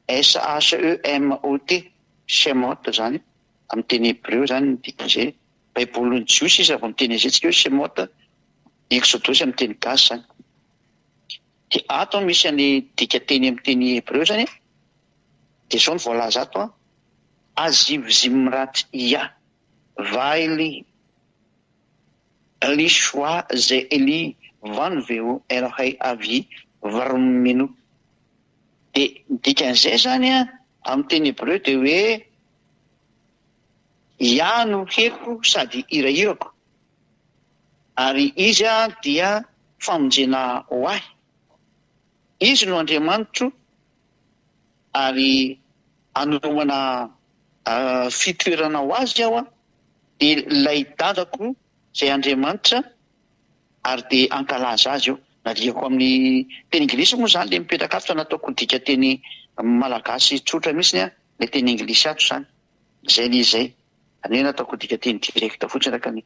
S-H-E-M-O-T, Shemot izany, amin'ny teny hebreo izany ny dikan'izay. Baibolin'ny Jiosy izy raha vao miteny an'izay tsika hoe Shemot, Eksodosy amin'ny teny gasy izany. Dia ato misy an'le dikanteny amin'ny teny hebreo izany an, dia izao no voalaza ato an, Aziv Zimrat Yah, Vaily Lishwa Ze Eli Van Veo Elohei Avi Vrmenu. Dia ny dikan'izay izany an, amin'ny teny hebreo dia hoe Yah no heriko sady hirahirako, ary Izy dia famonjena ho ahy. Izy no Andriamanitro ary hanomana fitoerana ho Azy aho, dia ilay dadako izay Andriamanitra, ary dia hankalaza Azy aho. Nadiako amin'ny teny anglisy moa izany ilay mipetraka ato fa nataoko dikanteny malagasy tsotra mihitsy ilay teny anglisy ato izany. Izay anie izay. Izany hoe nataoko dikanteny direct fotsiny araka ny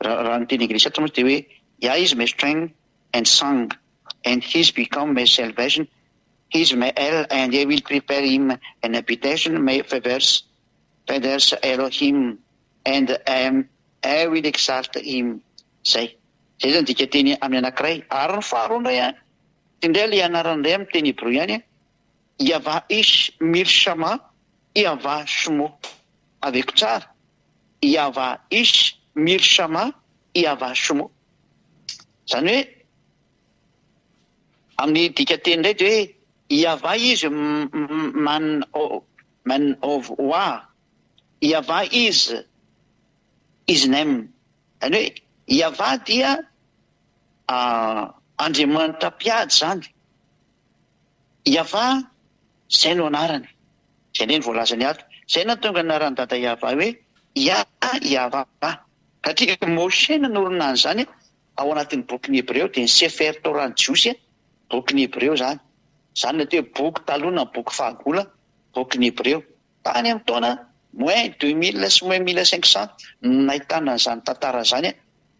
raha ny teny anglisy ato mantsy dia hoe Yah is my strength and song and he's become my salvation, he's my El and I will prepare him an habitation, my father's father's Elohim and I am I will exalt him. Izay. Izay izany dikanteny amin'ny anankiray. Ary ny faharoa indray an, ity indray ilay anarana indray amin'ny teny hebreo ihany an, Yavah ish mirshama Yavah shmo. Aveko tsara, Yavah ish mirshama Yavah shmo. Izany hoe amin'ny dikanteny indray dia hoe Yavah is man man of war, Yavah is his name. Izany hoe Yavah dia Andriamanitra mpiady izany. Yavah, izay no anarany. Izay indray no voalazany ato. Izay nahatonga ny anaran'i Dada Yavah hoe Yah Yavah. Satria Moshe nanorina an'izany ao anatin'ny bokin'ny Hebreo, dia ny Sefer Torah ny Jiosy, bokin'ny Hebreo izany. Izany no atao hoe boky taloha na boky fahagola, bokin'ny Hebreo. Tany amin'ny taona moins 2000 sy moins 1500 no nahitana an'izany tantara izany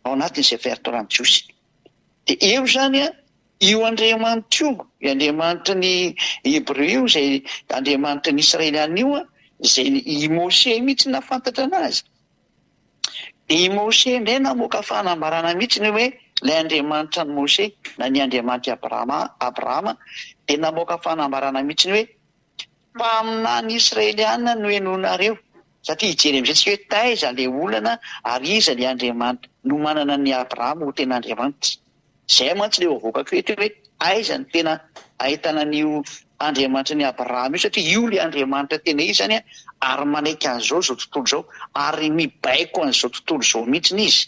ao anatin'ny Sefer Torah ny Jiosy. Dia eo izany io Andriamanitra io, io Andriamanitry ny Hebreo io, izay Andriamanitry ny Israeliana io, izay i Moshe mihitsy nahafantatra anazy. Dia i Moshe indray namoaka fanambarana mihitsy ny hoe ilay Andriamanitra an'i Moshe na ny Andriamanitr'i Abrahama, Abrahama, dia namoaka fanambarana mihitsy ny hoe mpaminany Israeliana no henoinareo. Satria hijery amin'izay tsika hoe taiza ilay olana ary iza ilay Andriamanitra no manana an'i Abrahama ho tena Andriamanitra. Izay mantsy ilay avoakako eto hoe aiza no tena ahitana an'io Andriamanitry ny Abrahama io satria io ilay Andriamanitra tena izy izany ary manaiky an'izao izao tontolo izao ary mibaiko an'izao tontolo izao mihitsy izy.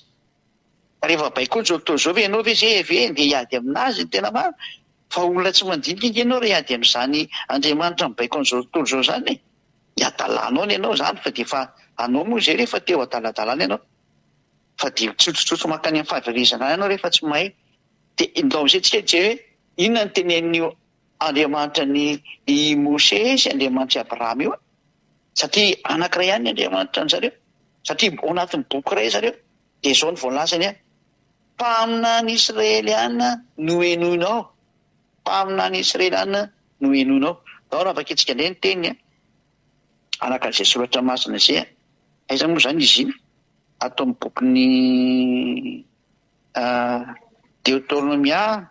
Rehefa baikoiny izao tontolo izao ve ianao ve izay ve andeha hiady aminazy ny tena marina? Fa olona tsy mandinika ange ianao raha hiady amin'izany Andriamanitra mibaiko an'izao tontolo izao izany e! Hiadalanao ny anao izany fa dia efa anao moa izay rehefa te ho adaladalana ianao fa dia mitsotsotso mankany amin'ny fahaverezana any ianao rehefa tsy mahay. Dia ndao amin'izay tsika hijery hoe inona no tenenin'io Andriamanitra ny i Moshe sy Andriamanitr'i Abrahama io satria anankiray ihany ny Andriamanitra an-jareo satria ao anatin'ny boky iray zareo. Dia izao no voalazany an, Mpaminany Israeliana no henoinao, mpaminany Israeliana no henoinao. Ndao raha vakintsika indray ny teniny an, araka izay soratra masina izay an, aiza moa izany izy iny? Ato amin'ny bokin'ny Deoteronomia,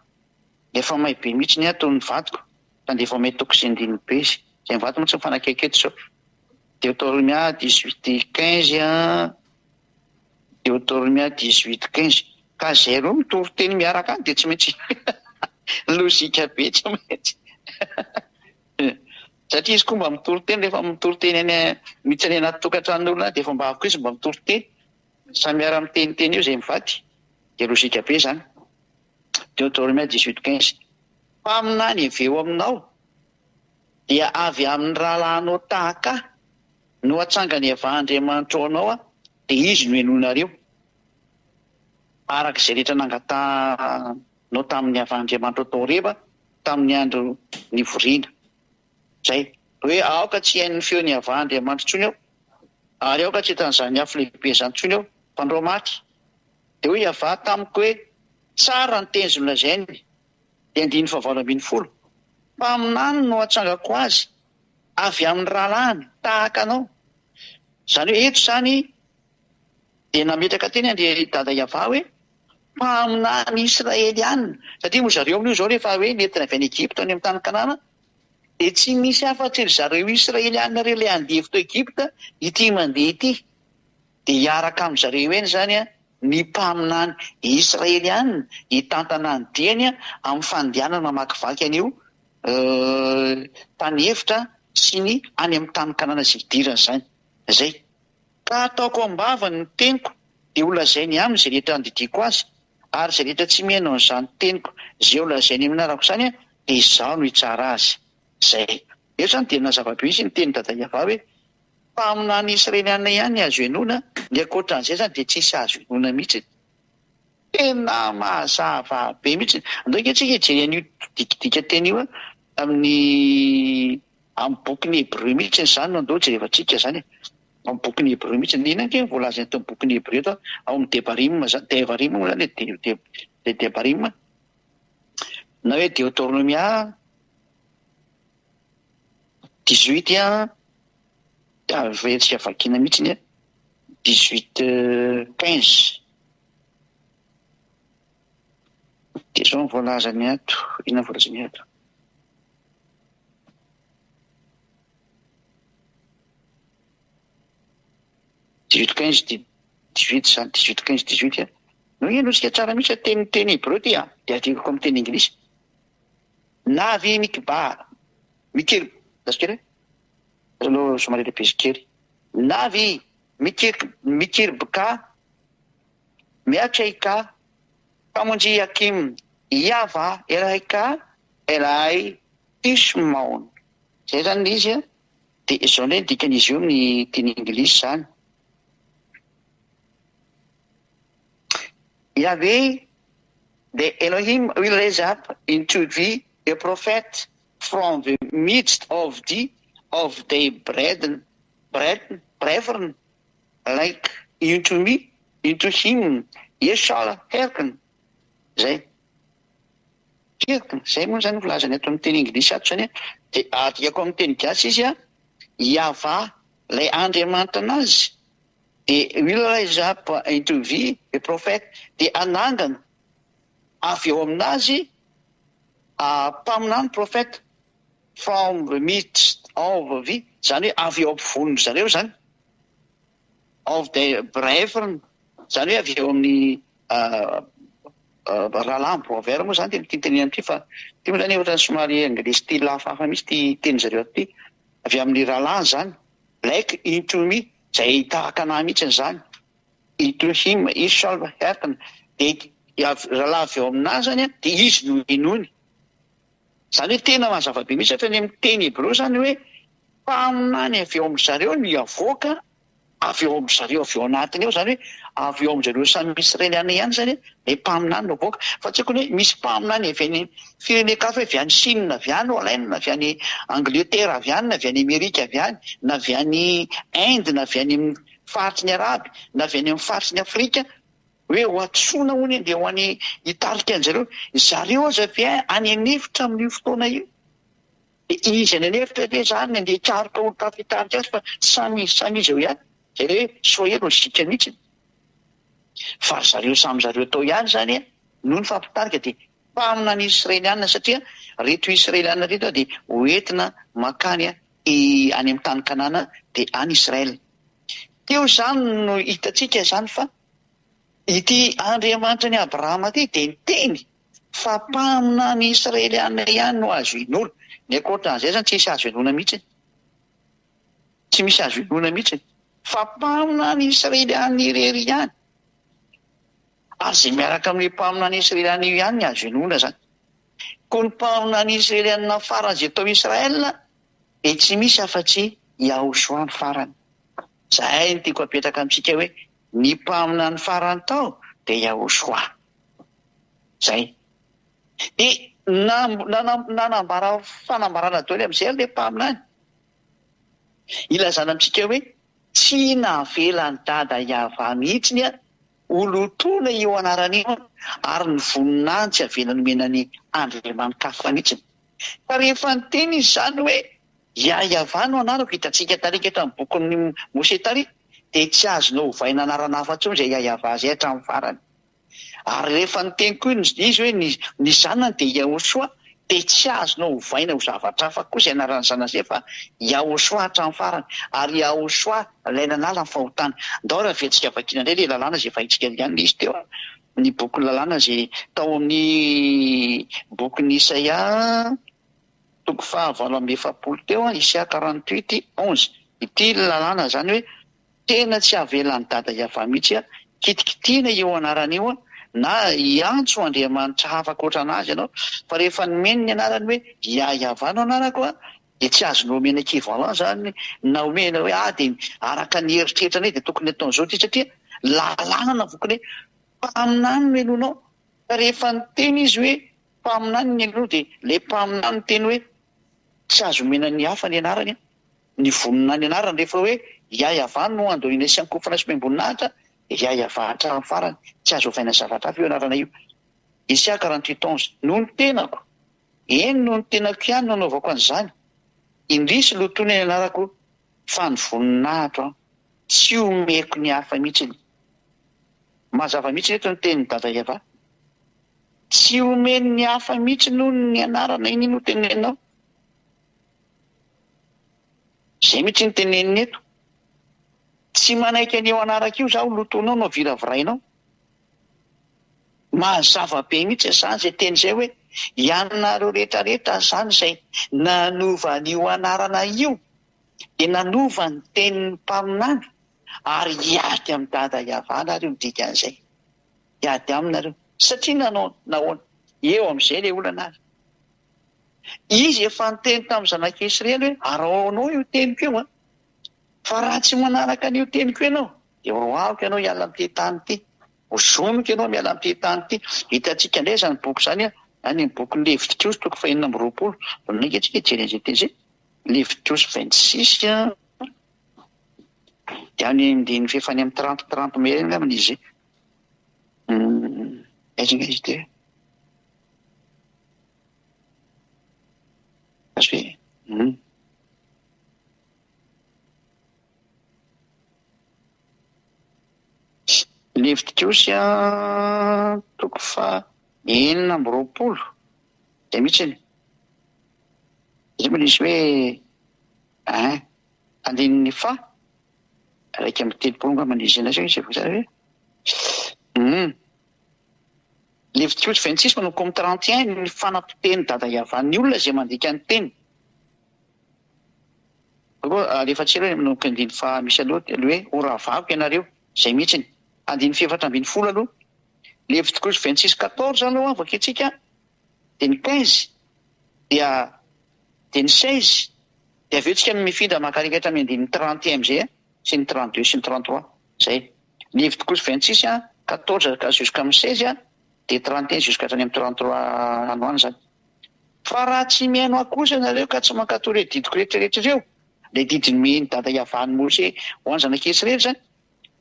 efa may be mihitsy ny ato ny vadiko, fa dia efa may toko sy andininy be izy. Izay mivady moa tsy mifanakaiky eto izao. Deoteronomia 18 15 an. Deuteronomia 18 15 Ka zay roa mitory teny miaraka any dia tsy maintsy logika be tsy maintsy satria izy koa mba mitory teny rehefa mitory teny any mihitsy any anaty tokantranon'olona any dia efa mba avy koa izy mba mitory teny samy miara miteniteny eo izay mivady dia logika be izany Deuteronomia 18 15 Mpaminany avy eo aminao dia avy amin'ny rahalahinao tahaka ahy No hatsangany Yavah Andriamanitrao anao aho, dia Izy no henoinareo, araka izay rehetra nangatahanao tamin'i Yavah Andriamanitrao tao Horeba, tamin'ny andro nivoriana. Izay. Hoe, Aoka tsy hihaino ny feon'i Yavah Andriamanitro intsony aho, ary aoka tsy hita an'izany afo lehibe izany intsony aho, fandrao maty. Dia hoy Yavah tamiko hoe, Tsara ny teny izay nolazainy. Dia andininy fahavalo ambinifolo, Mpaminany no hatsangako azy, avy amin'ny rahalahiny tahaka anao. Izany hoe eto izany Dia nametraka teny an-dry Dada Yavah hoe, Mpaminany Israeliana, satria moa zareo amin'io izao rehefa hoe nentina avy any Egypta any amin'ny tany Kanana, dia tsy misy afa-tsy ry zareo Israeliana ireo ilay andevo tao Egypta ity mandeha ity. Dia hiaraka amin-dry zareo eny izany ny mpaminany Israeliana hitantana ny diany amin'ny fandehanana mamakivaky an'io tany efitra sy ny any amin'ny tany Kanana izay hidirany izany. Izay. Ka hataoko am-bavany ny teniko, dia holazainy aminy izay rehetra andidiako azy, ary izay rehetra tsy mihaino an'izany teniko izay holazainy amin'ny anarako izany, dia Izaho no hitsara azy. Izay. Eto izany dia nazava be mihitsy ny tenin'i Dada Yavah hoe, Mpaminany Israeliana ihany ny azo henoina, ny ankoatra an'izay izany dia tsisy azo henoina mihitsy. Tena mazava be mihitsy. Andao ange tsika hijery an'io dikadika-teny io amin'ny amin'ny bokin'ny Hebreo mihitsy izany no andao jerevantsika izany e. Amin'ny bokin'ny Hebreo mihitsy. Inona ange no voalaza eto amin'ny bokin'ny Hebreo eto ao amin'ny Debarim izany, Devarim moa izany e, De, De, De, Debarim na hoe Deoteronomia 18 an, averitsika vakiana mihitsy ny 18 15. Dia izao no voalazany ato, inona no voalazany ato? 18 15 18 izany, 18 15 18 an. No henotsika tsara mihitsy teny teny hebreo ity an, dia adikako amin'ny teny anglisy. Navi mikba mikir lasa kely e, aloha somary lehibe kely. Navi mikir mikirbka miacheika mpamonjy Akim Yava Elaika Elai Tishmaon. Zay zany le izy an, de izao ndray ny dikan'izy io amin'ny teny anglisy zany. Yahweh the Elohim will raise up into thee a prophet from the midst of the of thy brethren, brethren, brethren like unto me, unto him ye shall hearken. Zay. Hearken, zay moa zany filazany ato amin'ny teny anglisy ato zany an, de adikako amin'ny teny gasy izy an, Yavah, ilay Andriamanitra anazy, de will raise up into thee a prophet, de hanangana avy eo aminazy mpaminany, prophet, from the midst of the, zany hoe avy eo ampovoan-dry zareo zany, of the brethren, zany hoe avy eo amin'ny rahalahy, brother moa zany tena tiany tenenana ity fa ity moa zany ohatrany somary anglisy style hafahafa mihitsy ity tenin-dry zareo ato ity, avy amin'ny rahalahiny zany, like into me, zay tahaka anah mihitsy zany, into him he shall hearken, dia avy rahalahy avy eo aminah zany an, dia izy no henoiny. Izany hoe tena mazava be mihitsy hatrany amin'ny teny hebreo izany hoe mpaminany avy eo amin-dry zareo no hiavoaka avy eo amin-dry zareo avy eo anatiny eo, izany hoe avy eo amin-dry zareo samy Israeliana ihany izany ilay mpaminany no avoaka. Fa tsy haiko ny hoe misy mpaminany avy any firenen-kafa hoe avy any Chine avy any no alaina na avy any Angletera avy any na avy any Amerika avy any na avy any Inde na avy any amin'ny faritry ny Arabe na avy any amin'ny faritry ny Afrika Hoe ho antsoina hono andeha ho any hitarika an'zareo. Zareo aza ve any an'efitra amin'io fotoana io? Dia izy any an'efitra ve zany andeha hikaroka olon-kafa hitarika azy fa samy izy samy izy eo ihany? Zay le hoe soyez logique mihitsy. Fa ry zareo samy zareo tao ihany zany no nifampitarika dia mpaminany Israeliana satria reto Israeliana reto dia ho entina mankany any amin'ny tany Kanana dia any Israel. Teo izany no hitantsika izany fa Ity Andriamanitry ny Abrahama ity dia niteny fa mpaminany Israeliana ihany no azo inoana. Ny ankoatra an'izay izany tsy misy azo inoana mihitsy. Tsy misy azo inoana mihitsy. Fa mpaminany Israeliana irery ihany. Ary izay miaraka amin'io mpaminany Israeliana io ihany ny azo inoana izany. Koa ny mpaminany Israeliana farany izay tao Israel dia tsy misy afa-tsy Yahushua ny farany. Izay no tiako apetraka amintsika hoe Ny mpaminany farany tao dia Yahushua. Zay. Dia nanambara fanambarana daholo amin'izay ary ilay mpaminany. Ilazana amintsika hoe tsy navelan'i Dada Yavah mihitsy ny ho lotoina io anarana io ary ny voninahiny tsy avela nomena ny andriamani-kafa mihitsy. Fa rehefa niteny izy izany hoe Yah Yavah no anarako, hitantsika tarika tamin'ny bokin'i Moshe tary. dia tsy azonao ovaina anarana hafa intsony izay Yahyahavah izay hatramin'ny farany. Ary rehefa niteny koa izy hoe ny ny zanany dia Yahoshuah dia tsy azonao ovaina ho zavatra hafa koa izay anaran'ny zanany izay fa Yahoshuah hatramin'ny farany. Ary Yahoshuah ilay nanala ny fahotana. Ndao raha averintsika vakiana indray ilay lalàna izay efa haintsika ihany ilay izy teo an. Ny bokin'ny lalàna izay tao amin'ny bokin'i Isaia toko faha 48 teo an, Isaia 48, 11. Ity lalàna izany hoe Tena tsy avelan'i Dada Yavah mihitsy a! Kitikitihina io anarana io a! Na hiantso andriamanitra hafa ankoatra an'azy ianao, fa rehefa nomeny ny anarany hoe Yah Yavah no anarako a! dia tsy azonao omena equivalent zany na omena hoe ah dia araka ny eritreritranay dia tokony ataon'izao ity satria lalàna navokany hoe mpaminany no henoinao fa rehefa niteny izy hoe mpaminany ny henoinao dia ilay mpaminany niteny hoe tsy azo omena ny hafa ny anarany a! Ny vonona ny anarany rehefa hoe Yah-Yavah no andohina sy ankofana sy omem-boninahitra dia Yah-Yavah hatramin'ny farany, tsy azo ovaina zavatra hafa io anarana io. Isaia 48 11, Noho ny tenako, eny noho ny tenako ihany no anaovako an'izany, indrisy lotoina ny anarako fa ny voninahitro an, tsy omeko ny hafa mihitsiny. Mazava mihitsiny eto ny tenin'i Dada Yavah. Tsy omeny ny hafa mihitsiny hono ny anarana iny no teneninao. Zay mihitsy ny teneniny eto. Tsy manaiky an'io anaraka io zaho lotoinao no viravirainao. Mazava be mihitsy izany izay teny izay hoe ianareo rehetra rehetra izany izay nanova an'io anarana io dia nanova ny tenin'ny mpaminany ary hiady amin'i Dada Yavah nareo ny dikan'izay. Hiady aminy nareo. Satria nanao nahoana? Eo amin'izay ilay olana ary. Izy efa niteny tamin'ny zanak'i Israely hoe, Araho io teniko io an! Fa raha tsy manaraka an'io teniko io ianao, dia horoahiko ianao hiala amin'ity tany ity. Hozoniko ianao miala amin'ity tany ity. Hitantsika indray izany boky izany an, any amin'ny bokin'ny Levitikosy toko fahenina amby 26. Vao mainka isika hijery an'izay teny izay. Levitikosy 26 an, dia any andininy fahefany amin'ny 30, 30 mai angamba izy izay. Aiza angaha izy ity e? Azo hoe hum. Levitikosy an, toko faha 26, izay mihitsy. Izay moa nisy hoe ein, andininy faha 31 angamba ny izy izay hoe hum. Levitikosy 26 manomboka ao amin'ny 31 ny fanapotehan'i Dada Yavah ny olona izay mandika ny teny. Aloha alefa tsy ela hoe manomboka andininy faha misy aloha dia hoe ho ravako ianareo, izay mihitsiny. Andininy faha 14 aloha. Levitikosy 26 14 aloha vakintsika dia ny 15 dia dia ny 16 dia avy eo tsika mifindra maka hatramin'ny andininy 31 amin'izay sy ny 32 sy ny 33. Izay. Levitikosy 26 an, 14 ka jusqu'amin'ny 16 an, dia 31 jusqu'à hatrany amin'ny 33 any ho any izany. Fa raha tsy mihaino ahy kosa ianareo ka tsy mankatò ireo didiko rehetra rehetra ireo, ilay didy nomen'i Dada Yavah an'i Mosè ho an'ny zanak'i Israely izany,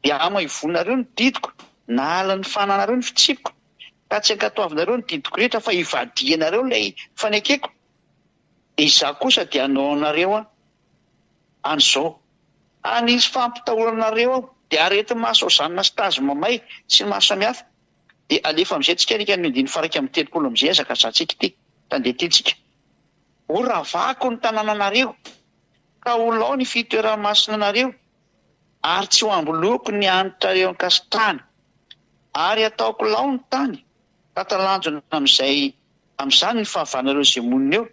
dia hamaivonareo ny didiko, nahalan'ny fananareo ny fitsipiko, ka tsy hankatoavinareo ny didiko rehetra fa hivadihanareo ilay fanekeko, dia izaho kosa dia hanao anareo an'izao, Hanisy fampitahorana anareo aho, dia areti-maso ozanina sy tazo mamay sy ny maro samihafa. Dia alefa amin'izay tsika alika ny andininy faha 31 amin'izay hazakazahantsika ity, handeha ity tsika. Ho ravako ny tanànanareo, ka ho lao ny fitoeran-masinanareo, ary tsy ho amboloiko ny hanitrareo ankasitrahana. Ary hataoko lao ny tany, ka talanjona amin'izay amin'izany ny fahavanareo izay monina eo.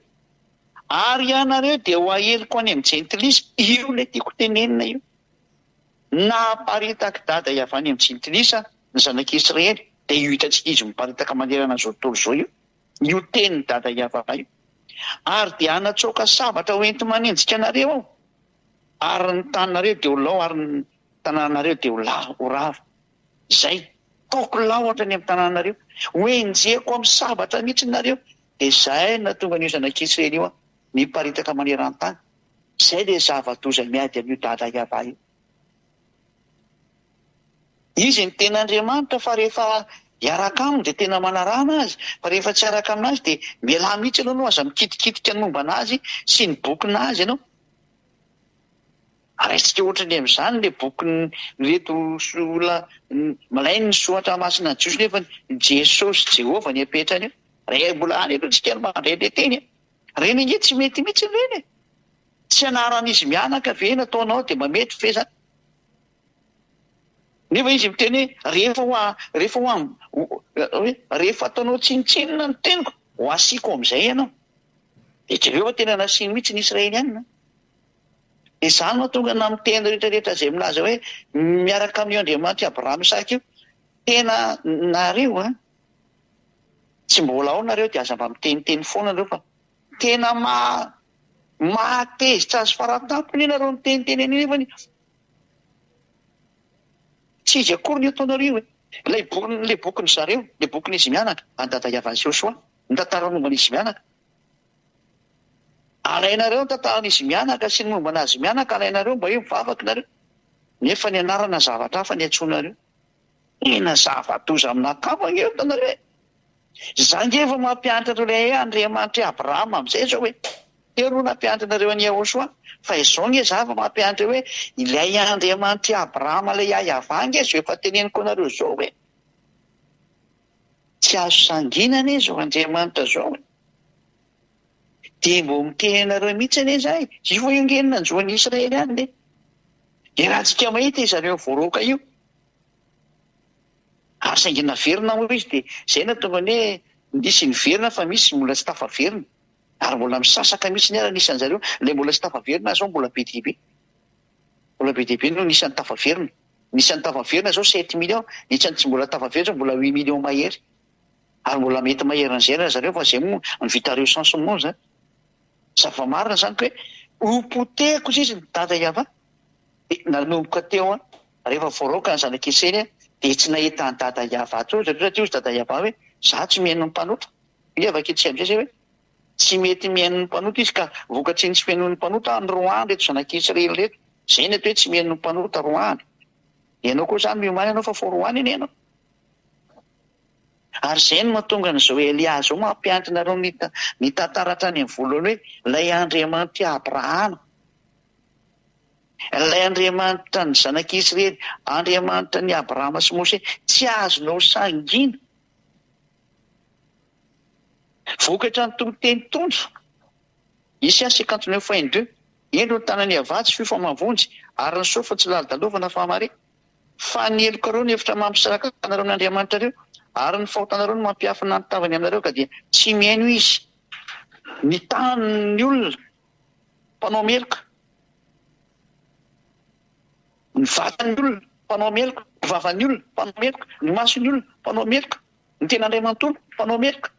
Ary ianareo dia ho aheliko any amin'ny jentilisa, io ilay tiako tenenina io. Nahaparitaka dada avy any amin'ny jentilisa ny zanak'i Israely, dia io hitantsika izy miparitaka manerana an'izao tontolo izao io, io tenin'i dada Yavah io. Ary dia hanatsoaka sabatra ho enti-manenjika anareo aho, ary ny taninareo dia ho lao ary ny tanànanareo dia ho ho rava. Izay, ataoko lao hatrany amin'ny tanànanareo, ho enjehiko amin'ny sabatra mihitsy nareo, Dia izay no nahatonga an'io zanak'Israely io niparitaka maneran-tany. Izay ilay zava-doza miady amin'io Dada Yavah io. Izy no tena Andriamanitra fa rehefa hiaraka aminy dia tena manarahana azy, fa rehefa tsy hiaraka aminazy dia mialà mihitsy ianao aloha, aza mikitikitika ny momba anazy sy ny bokin'azy ianao. Raisika ohatrany amin'izany ilay bokin'ireto olona milainy ny soratra masina jiosy nefa Jesosy Jehovah ny apetrany eo. Raha mbola any aloha tsika no mandray ilay teny e. Ireny ange tsy mety mihitsy ireny e. Tsy anaran'izy mianaka ve no ataonao dia mba mety ve zany? Nefa izy miteny hoe rehefa ho rehefa ho hoe rehefa ataonao tsinontsinona ny teniko ho asiako amin'izay ianao. Dia jereo fa tena nasiany mihitsy ny Israelianina. Dia izany no mahatonga na miteny rehetra rehetra izay milaza hoe miaraka amin'io Andriamanitr'i Abrahama Isaka io, tena nareo an, tsy mbola ao nareo dia aza mba miteniteny foana nareo fa tena maha mahatezitra azy faratampony ianareo miteniteny an'io nefany tsy izy akory ny ataonareo e. Ilay bokin ilay bokin-dry zareo, ilay bokin'izy mianaka, an'i Dada Yavah Joshua, ny tantara momba an'izy mianaka. Alainareo ny tantaran'izy mianaka sy ny momba anazy mianaka alainareo mba hoe mivavaka nareo nefa ny anarana zavatra hafa ny antsoinareo. Tena zava-doza aminà kamo ange io hitanareo e! Za ange efa mampianatra anareo ilay hoe Andriamanitr'i Abrahama amin'izay izao e! Teo aloha nampianatra anareo an'i Yahoshuah fa izao ange za efa mampianatra hoe ilay Andriamanitr'i Abrahama ilay Yahvah ange izao efa teneniko anareo izao e! Tsy azo sangiana anie izao Andriamanitra izao e! Dia mbo miteny anareo mihitsy anie za e! Io fa io nge no nanjo an'i Israely any e! Dia raha tsika mahita izareo voaroaka io, ary saingy naverina moa izy dia izay no nahatonga ny hoe nisy niverina fa misy mbola tsy tafaverina, ary mbola misasaka mihitsy ny ara ny isan'zareo, ilay mbola tsy tafaverina zao mbola be dia be, mbola be dia be no ny isan'ny tafaverina, ny isan'ny tafaverina zao sept millions, ny isan'ny tsy mbola tafaverina zao mbola huit millions mahery. Ary mbola mety maherin'izay ra zareo fa zay moa ny vita recensement zany. Zava-marina zany ko hoe ho potehiko sisa ny dada Yava de nanomboka teo an rehefa voaroaka ny zanak'Iseny an de tsy nahita an'i dada Yava intsony zareo satria hozy dada Yava hoe za tsy mihaino ny mpanota. Hoy avakitsika amizay zay hoe tsy mety mihaino ny mpanota izy ka vokatry ny tsy fihainoany ny mpanota androany reto zanak'Israely reto. Zay ny atao hoe tsy mihaino ny mpanota roahany. Ianao koa zany miomàna ianao fa fo roahany anie ianao. Ary izay no mahatonga an'izao Elia izao mampianatra anareo ny ny tantara hatrany amin'ny voalohany hoe ilay Andriamanitr'i Abrahama, ilay Andriamanitra ny zanak'Israely, Andriamanitra ny Abrahama sy Mosesy, tsy azonao sangiana. Vokatra ny toriteny tondro, Isa 59 point 2, Indro ny tanan'i Yavah tsy fio fa mahavonjy, ary ny soa fa tsy lalodalovana fa mare. Fa ny helokareo no efitra mampisaraka anareo amin'Andriamanitrareo, ary ny fahotanareo no mampiafina ny tavany aminareo, ka dia tsy mihaino Izy. Ny tanin'ny olona mpanao meloka, ny vatan'ny olona mpanao meloka, ny vavan'ny olona mpanao meloka, ny mason'ny olona mpanao meloka, ny ten'Andriamanontolo mpanao meloka.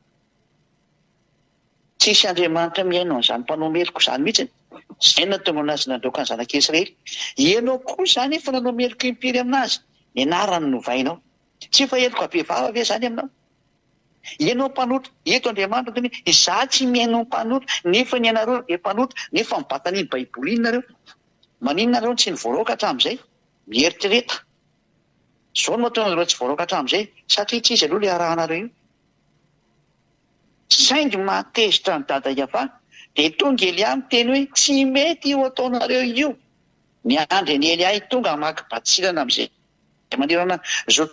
Tsisy Andriamanitra mihaino an'izany mpanao meloka izany mihitsy. Izay no nahatonga an'azy nandroaka ny zanak'i Israely. Ianao koa izany efa nanao meloka impiry amin'azy? Ny anarany novainao. Tsy efa heloka bevava ve izany aminao? Ianao mpanota, eto Andriamanitra miteny hoe, Izaho tsy mihaino ny mpanota, nefa ny anareo dia mpanota, nefa mibata an'iny Baiboly iny nareo. Maninona nareo no tsy nivoaraoka hatramin'izay? Mieritrereta. Izao no mahatonga anareo tsy voaraoka hatramin'izay, satria tsy izy aloha ilay arahanareo io. Saingy mahatezitra an'i Dada Yavah, dia tonga Elia miteny hoe tsy mety io ataonareo io. Miandry an'i Elia hitonga hamaky batsilana amin'izay manerana izao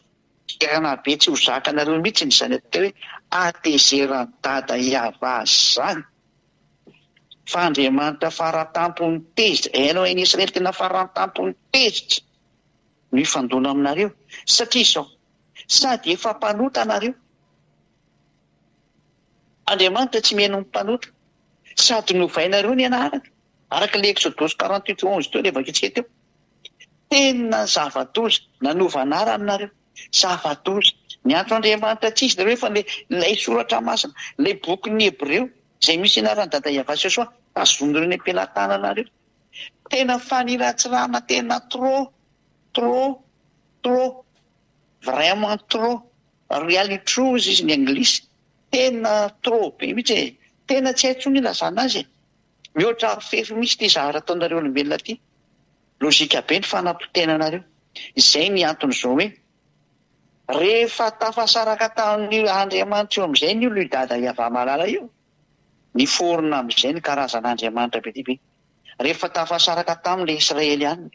toerana be tsy ho zakanareo mihitsy izany atao hoe hatezeran'i Dada Yavah izany. Fa Andriamanitra faratampony tezitra, Elohim Israely tena faratampony tezitra no hifandona aminareo, satria izao, sady efa mpanota nareo, Andriamanitra tsy mihaino ny mpanota. Sady novainareo ny anarany. Araka ilay Exodosy 48 11 teo ilay vakintsika teo. Tena zava-doza. Nanova anarana nareo. Zava-doza. Niantso Andriamanitra tsy izy nareo fa ilay ilay soratra masina, ilay bokin'ny Hebreo izay misy anaran'i Dada Yavah sy Yeshua, tazominareo eny am-pelatananareo. Tena faniratsirana tena trop, trop, trop. Vraiment trop. Really true hozy izy ny anglisy. Tena trop be mihitsy e! Tena tsy hay intsony ilazana azy e! Mihoatra avo fefy mihitsy ity zahara ataonareo olombelona ity. Logique be ny fanapotehananareo. Izay ny anton'izao hoe rehefa tafasaraka tamin'io Andriamanitra io amin'izay ny olona io Dada Yavah Malala io, niforona amin'izay ny karazana Andriamanitra be dia be. Rehefa tafasaraka taminy ilay Israelianina,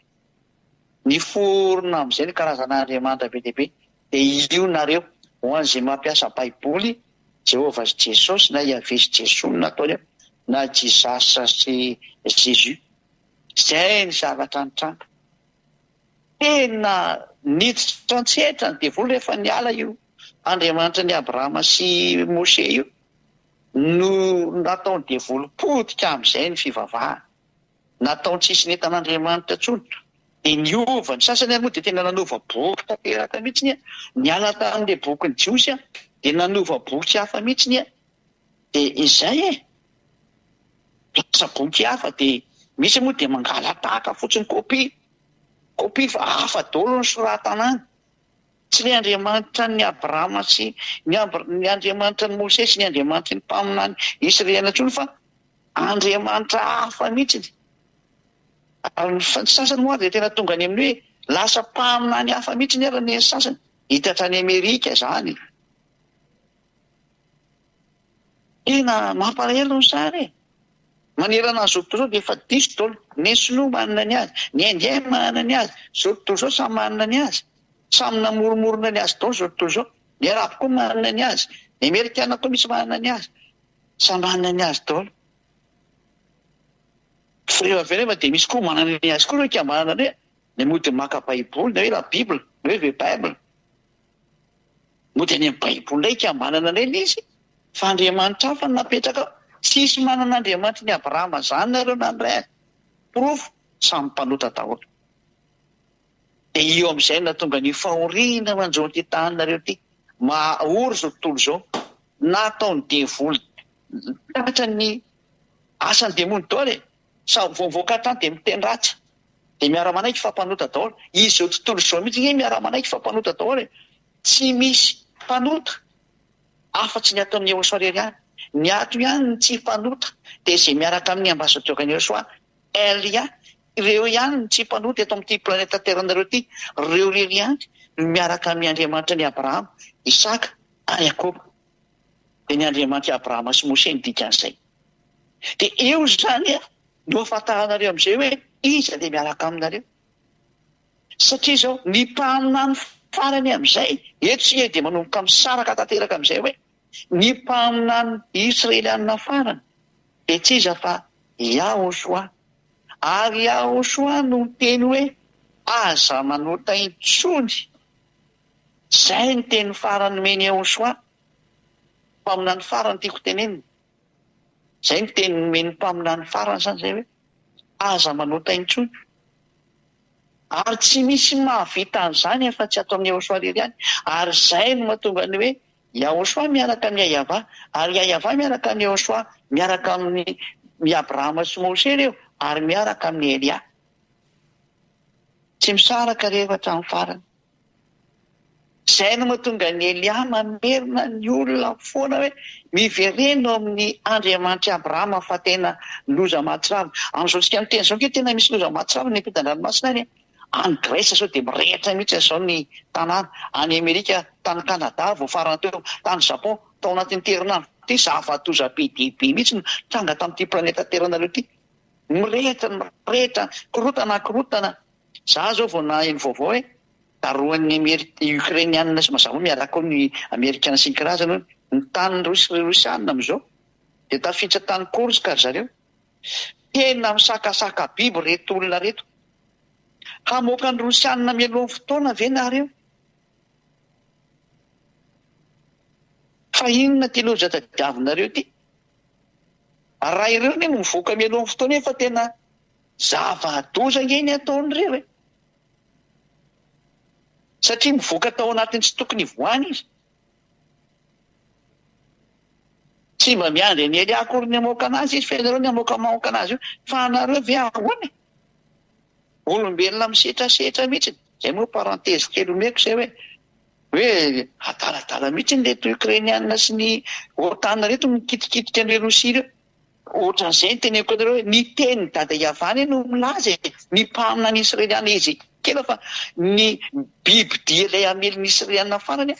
niforona amin'izay ny karazana andriamanitra be dia be. Dia io nareo, ho an'izay mampiasa Baiboly, Jehovah sy Jesosy na Yaveh sy Jesoa no nataony eo, na Jesus sy Jésus. Izay ny zavatra nitranga. Tena niditra an-tsehatra ny devoly rehefa niala io Andriamanitry ny Abrahama sy Moshe io. No nataon'ny devoly potika amin'izay ny fivavahana. Nataony tsisy nentan'Andriamanitra intsony. Dia niova. Ny sasany ary moa dia tena nanova boky tanteraka mihitsy. Niala tamin'ilay bokin'ny Jiosy dia nanova boky hafa mihitsy. Dia izay e! Lasa boky hafa dia misy moa dia mangala-tahaka fotsiny copie. Copie fa hafa daholo ny soratana any. Tsy ilay Andriamanitra an'i Abrahama sy ny ny Andriamanitra an'i Mosesy, ny Andriamanitry ny mpaminany Israeliana intsony fa Andriamanitra hafa mihitsy. Ary ny sasany moa ary dia tena tonga any amin'ny hoe lasa mpaminany hafa mihitsy ary ny sasany. Hita hatrany Amerika izany. Tena mampalahelo ny sary e! Manerana an'izao tontolo izao dia efa diso daholo. Ny sinoa manana ny azy, ny indien manana ny azy, izao tontolo izao samy manana ny azy. Samy namoromorona ny azy daholo izao tontolo izao. Ny arabo koa manana ny azy, ny amerikana koa misy manana ny azy. Samy manana ny azy daholo. Fa rehefa avy eo anefa dia misy koa manana ny azy koa ireo ikambanana ireo, ny mody maka baiboly, ny hoe la bible, ny hoe the bible. Mody any amin'ny baiboly indray ikambanana indray ilay izy fa Andriamanitra hafa no napetraka ao. Tsisy manana Andriamanitry ny Abrahama izany nareo na ny rainy. Porofo, samy mpanota daholo. Dia io amin'izay no nahatonga ny fahoriana manjo an'ity taninareo ity. Maha-ory izao tontolo izao. Nataon'ny devoly tratra ny asan'ny demony daholo e. Samy vao mivoaka hatrany dia miteny ratsy. Dia miara-manaiky fa mpanota daholo. Izao tontolo izao mihitsy ange miara-manaiky fa mpanota daholo e. Tsy misy mpanota afa-tsy ny ato amin'ny Yehosua irery ihany. Ny ato ihany no tsy mpanota dia izay miaraka amin'ny ambasadaoran'i Yehosua, Elia. Ireo ihany no tsy mpanota eto amin'ity planeta Terre-nareo ity. Ireo irery ihany no miaraka amin'ny Andriamanitry ny Abrahama, Isaka ary Jakoba. Dia ny Andriamanitr'i Abrahama sy Moshe no dikan'izay. Dia eo izany no ahafantaranareo amin'izay hoe iza ilay miaraka aminareo. Satria izao, ny mpaminany farany amin'izay, eto isika dia manomboka misaraka tanteraka amin'izay hoe, ny mpaminany Israelianina farany dia tsy iza fa Yahoshuah. Ary Yahoshuah no niteny hoe, aza manota intsony. Izay ny teny farany nomen'i Yahoshuah, mpaminany farany tiako tenenina. Izay ny teny nomen'ny mpaminany farany izany izay hoe, aza manota intsony. Ary tsy misy mahavita an'izany afa-tsy ato amin'i Yahoshuah irery ihany. Ary izay no mahatonga ny hoe Yahoshuah miaraka amin'i Yayavah, ary Yayavah miaraka amin'i Yahoshuah, miaraka amin'i Abrahama sy Moshe ireo, ary miaraka amin'i Elia. Tsy misaraka rehefa hatramin'ny farany. Izay no mahatonga an'i Elia mamerina ny olona foana hoe, Miverena ao amin'ny Andriamanitr'i Abrahama fa tena loza mahatsiravina. Amin'izao tsika miteny izao ange tena misy loza mahatsiravina any ampitan-dranomasina any e. Any Grèce izao dia mirehitra mihitsy izao ny tanàna. Any Amerika, tany Canada vao farany teo, tany Japon, tao anatin'ity herinandro ity zava-doza be dia be mihitsy no nitranga tamin'ity planeta Terre-nareo ity. Mirehitra, mirehitra, korontana, korontana. Za zao vao naheno vaovao hoe darohan'ny Ukrainiana sy mazava miaraka ao ny Amerikana sy ny karazany hono ny tanin'ny Rosiana amin'izao dia tafiditra tany Kursk ry zareo. Tena misakasaka biby reto olona reto. Hamoaka ny Rosiana mialohan'ny fotoana ve nareo? Fa inona ity loza tadiavinareo ity? Raha ireo anie no mivoaka mialohan'ny fotoana efa tena Zava-doza ange ny ataon'ireo e! Satria mivoaka tao anatin'ny tsy tokony hivoahana izy. Tsy mba miandry an'i Elia akory ny hamoaka an'azy izy fa ianareo ny hamoaka mamoaka an'azy io. Fa anareo ve ahoana e? Olombelona misetrasetra mihitsy. Izay moa parenthèse kely omeko izay hoe hoe adaladala mihitsy ireto Ukrainiana sy ny OTAN ireto mikitikitika an'ireo Rosia ireo. Ohatran'izay ny teneniko anareo hoe ny tenin'i Dada Yavah anie no milaza e, ny mpaminany Israeliana Ezekiela fa ny bibidia ilay hamely ny Israeliana farany.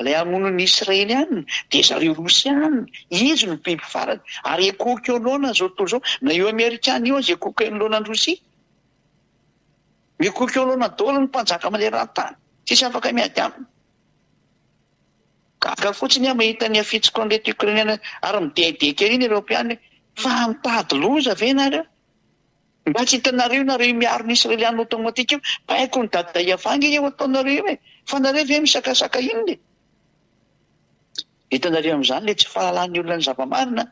Ilay hamono ny Israelianina dia zareo Rosianina, izy no biby farany, ary ekoky eo loana izao tontolo izao, na io Amerikana io aza ekoky eo loana an'i Rosia. Mikoky eo loana daholo ny mpanjaka maneran-tany, tsisy afaka miady aminy. Gaga fotsiny aho mahita ny afitsiko an'ireto Ukrainiana ary midehadehaka ery ny Eoropeana hoe fa mitady loza ve nareo? Mba tsy hitanareo nareo io miaro ny Israeliana automatique io, baiko ny dada Yavah ange io ataonareo io e! Fa nareo ve misakasaka inona e? Hitanareo amin'izany le tsy fahalalan'ny olona ny zava-marina,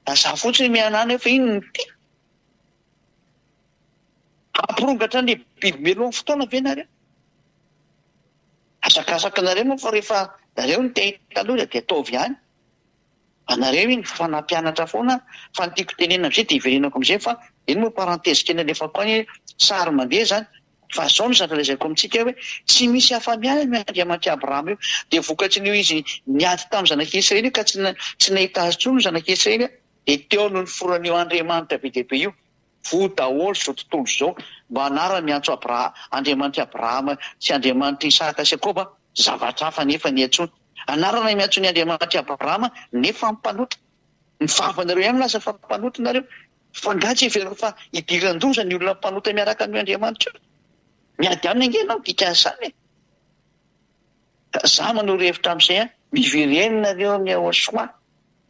da za fotsiny mihanahana eo fa inona no tiako? Hampirongatra an'le biby mialoha ny fotoana ve nareo? Asakasaka nareo moa fa rehefa nareo no te hahita loza dia ataovy ihany. Anareo iny fa nampianatra foana fa ny tiako tenenina amizay dia hiverenako amizay fa iny moa parenthèse kely alefako any hoe sary mandeha zany fa zao no zavatra lazaiko amintsika hoe tsy misy afa miala io Andriamanitr'i Abrahama io dia vokatry ny io izy niady tamin'ny zanak'i Israely io ka tsy tsy nahita azy intsony ny zanak'i Israely dia teo no niforonan'io Andriamanitra be dia be io voa daholo izao tontolo izao mba anarany miantso Abraha Andriamanitr'i Abrahama sy Andriamanitr'i Isaka sy Jakoba zavatra hafa nefa niantsoany Anarana miantso ny Andriamanitr'i Abrahama nefa mpanota. Ny vavanareo ihany milaza fa mpanota nareo. Fa nga tsy heverina fa idiran-doza ny olona mpanota miaraka amin'io Andriamanitra io? Miady aminy ange ianao dikan'izany e. Ka za manoro hevitra amin'izay an, miverena nareo amin'i Yahoshua.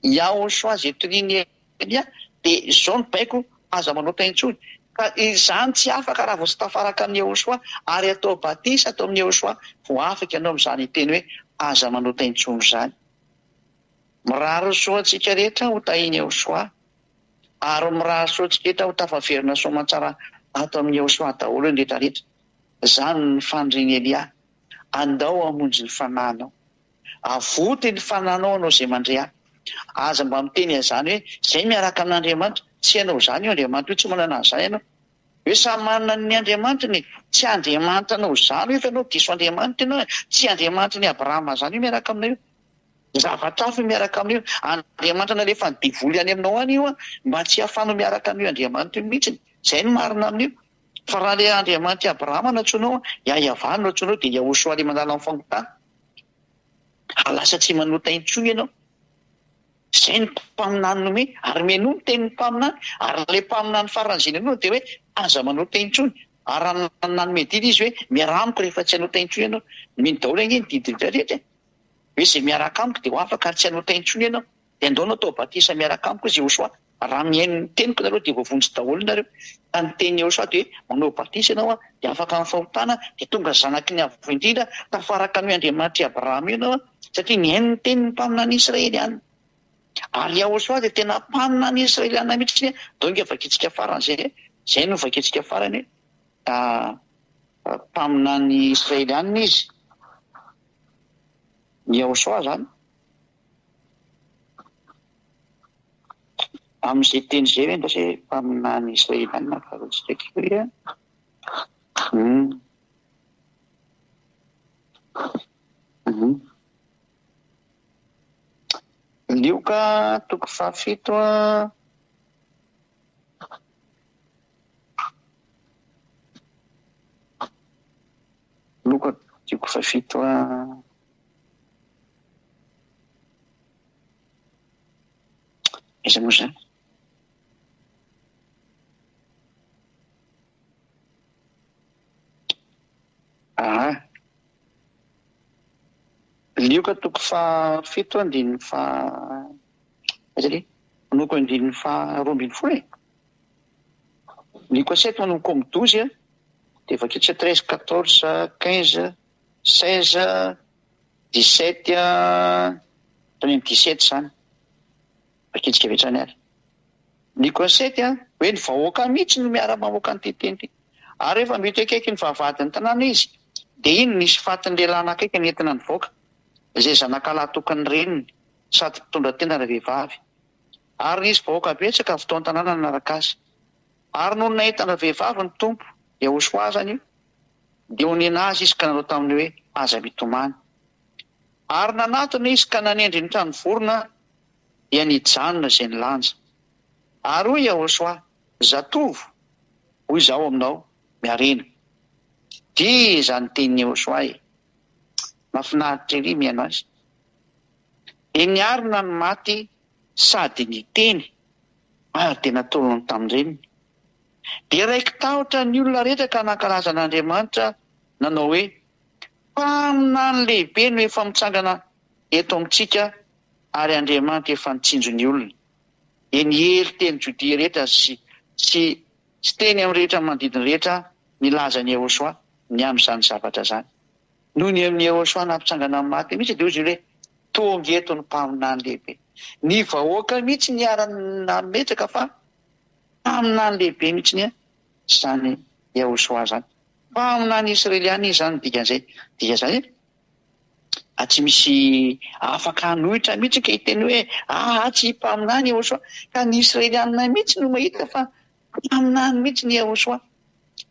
Yahoshua izay torian'i Elia dia izao no baiko aza manota intsony. Ka izany tsy afaka raha vao tsy tafaraka amin'i Yehosua ary atao batisa ato amin'i Yehosua vao afaka ianao amin'izany hiteny hoe aza manota intsony izany. Mirary soa antsika rehetra ho tahin'i Yehosua ary mirary soa antsika rehetra ho tafaverina soamantsara ato amin'i Yehosua daholo ny rehetra rehetra. Izany no fanirian'i Elia. Andao hamonjy ny fanahinao. Avoty ny fananao anao izay mandre ahy. Aza mba miteny an'izany hoe izay miaraka amin'Andriamanitra. Tsy hainao izany io Andriamanitra io, tsy manana an'izany ianao. Hoe samy manana ny Andriamanitry e. Tsy Andriamanitra anao izany io fa ianao diso Andriamanitra ianao e. Tsy Andriamanitry ny Abrahama izany io miaraka aminao io. Zavatra hafa io miaraka aminao io. Andriamanitra nalefan'ny devoly any aminao any io mba tsy hahafahanao miaraka amin'io Andriamanitra io mihitsy. Izay no marina amin'io. Fa raha ilay Andriamanitr'i Abrahama no antsoinao, Yahweh no antsoinao dia Yahoshua ilay mandala amin'ny fahotana. Ary lasa tsy manota intsony ianao. Izay ny mpaminany nomeny, ary mihainoa ny tenin'ny mpaminany, ary ilay mpaminany faran'izay ninoana dia hoe aza manota intsony. Ary raha nanome didy izy hoe miaraha amiko rehefa tsy hanota intsony ianao. Nomeny daholo ange ny didy rehetra rehetra e. Hoe izay miaraka amiko dia ho afaka ary tsy hanota intsony ianao. Dia andao no atao batisa miaraka amiko hoy Jehosoa. Raha mihaino ny teniko nareo dia voavonjy daholo nareo. Ka ny tenin'i Yehosua dia hoe manao batisa ianao an, dia afaka amin'ny fahotana, dia tonga zanaky ny Avo Indrindra, tafaraka an'io Andriamanitr'i Abrahama io ianao an, satria nihaino ny tenin'ny mpaminany Israeliana. Ary Yahosua dia tena mpaminany Israeliana mihitsy an, donc vakintsika farany izay, izay no vakintsika farany hoe mpaminany Israeliana izy, ny Yahosua izany. Amin'izay teny izay ve ndray hoe mpaminany Israeliana fa tsy haiko hoe an. Lioka toko fahafito an. Lioka toko fahafito an. Aiza moa izany? Aha. Lioka toko fahafito andininy faha aiza le? Manomboka andininy faha 12 e. Lioka sept manomboka amin'ny douze a, dia vakio tsika treize, quatorze, quinze, seize, dix-sept a, hatrany amin'ny dix-sept izany. Vakintsika avy hatrany ary. Ny concept an, hoe ny vahoaka mihitsy no miara-mamoaka an'ity teny ity. Ary rehefa mety akaiky ny vavahadin'ny tanàna izy, dia iny nisy fatin'ny lehilahy anakaiky nentina nivoaka, izay zanakalahy tokan'ny reniny, sady mpitondra tena ravehivavy. Ary nisy vahoaka betsaka avy tao an-tanàna nanaraka azy. Ary nony nahita an-dravehivavy ny Tompo, Yahoshuah izany io, dia onena azy izy ka nanao taminy hoe, Aza mitomany. Ary nanatona izy ka nanendry ny trano vorona dia nijanona izay nilanja. Ary hoy Yahoshuah, Zatovo, hoy izaho aminao, miarena. Dia izany tenin'i Yahoshuah e! Mahafinaritra ery mihaino azy. Dia niarina ny maty sady niteny ary dia natolony tamin-dreniny. Dia raiki-tahotra ny olona rehetra ka nankalaza an'Andriamanitra nanao hoe, Mpaminany lehibe no efa mitsangana eto amintsika ary Andriamanitra efa nitsinjo ny olona. Dia niely teny Jodia rehetra sy sy sy teny amin'ny rehetra manodidina rehetra nilaza an'i Yehosua ny amin'izany zavatra izany. Nony amin'i Yehosua nampitsangana ny maty mihitsy dia hoy izy ireo hoe, Tonga eto ny mpaminany lehibe. Ny vahoaka mihitsy niara-nametraka fa mpaminany lehibe mihitsy izany Yehosua izany. Mpaminany Israeliana izy izany ny dikan'izay. Dikan'izany hoe tsy misy afaka hanohitra mihitsy ka hiteny hoe aa tsy mpaminany Yehosua. Ka ny Israeliana mihitsy no mahita fa mpaminany mihitsy ny Yehosua.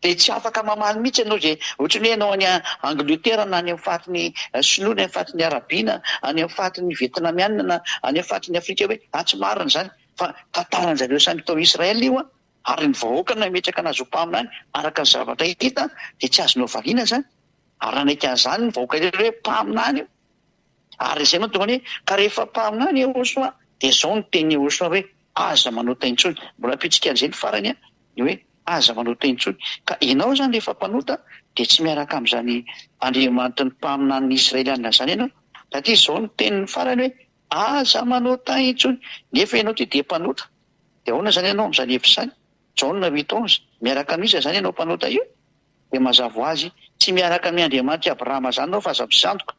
Dia tsy afaka mamaly mihitsy ianao izay ohatran'ny hoe ianao any Angletera na any amin'ny faritry ny Sinoa na any amin'ny faritry ny Arabia na any amin'ny faritry ny Vietnamiana na any amin'ny faritry ny Afrika hoe ah tsy marina izany fa tantaran-jareo samy tao Israël io an! Ary ny vahoaka nametraka anazy ho mpaminany araka ny zavatra hita dia tsy azonao valiana izany. Ary nanaiky an'izany ny vahoaka rehetra hoe mpaminany io. Ary izay no tonga ny hoe ka rehefa mpaminany Yehosua dia izao no tenin'i Yehosua hoe aza manota intsony. Mbola ampitsika an'izay ny farany an, ny hoe aza manota intsony. Ka ianao izany rehefa mpanota dia tsy miaraka amin'izany Andriamanitry ny mpaminanin'ny Israelianina izany ianao. Satria izao no tenin'ny farany hoe aza manota intsony. Nefa ianao ity dia mpanota. Dia ahoana izany ianao amin'izany hevitra izany? Jaona huit onze, Miaraka amin'iza izany ianao mpanota io? Dia mazava ho azy, tsy miaraka amin'i Andriamanitr'i Abrahama izany ianao fa aza misandoka.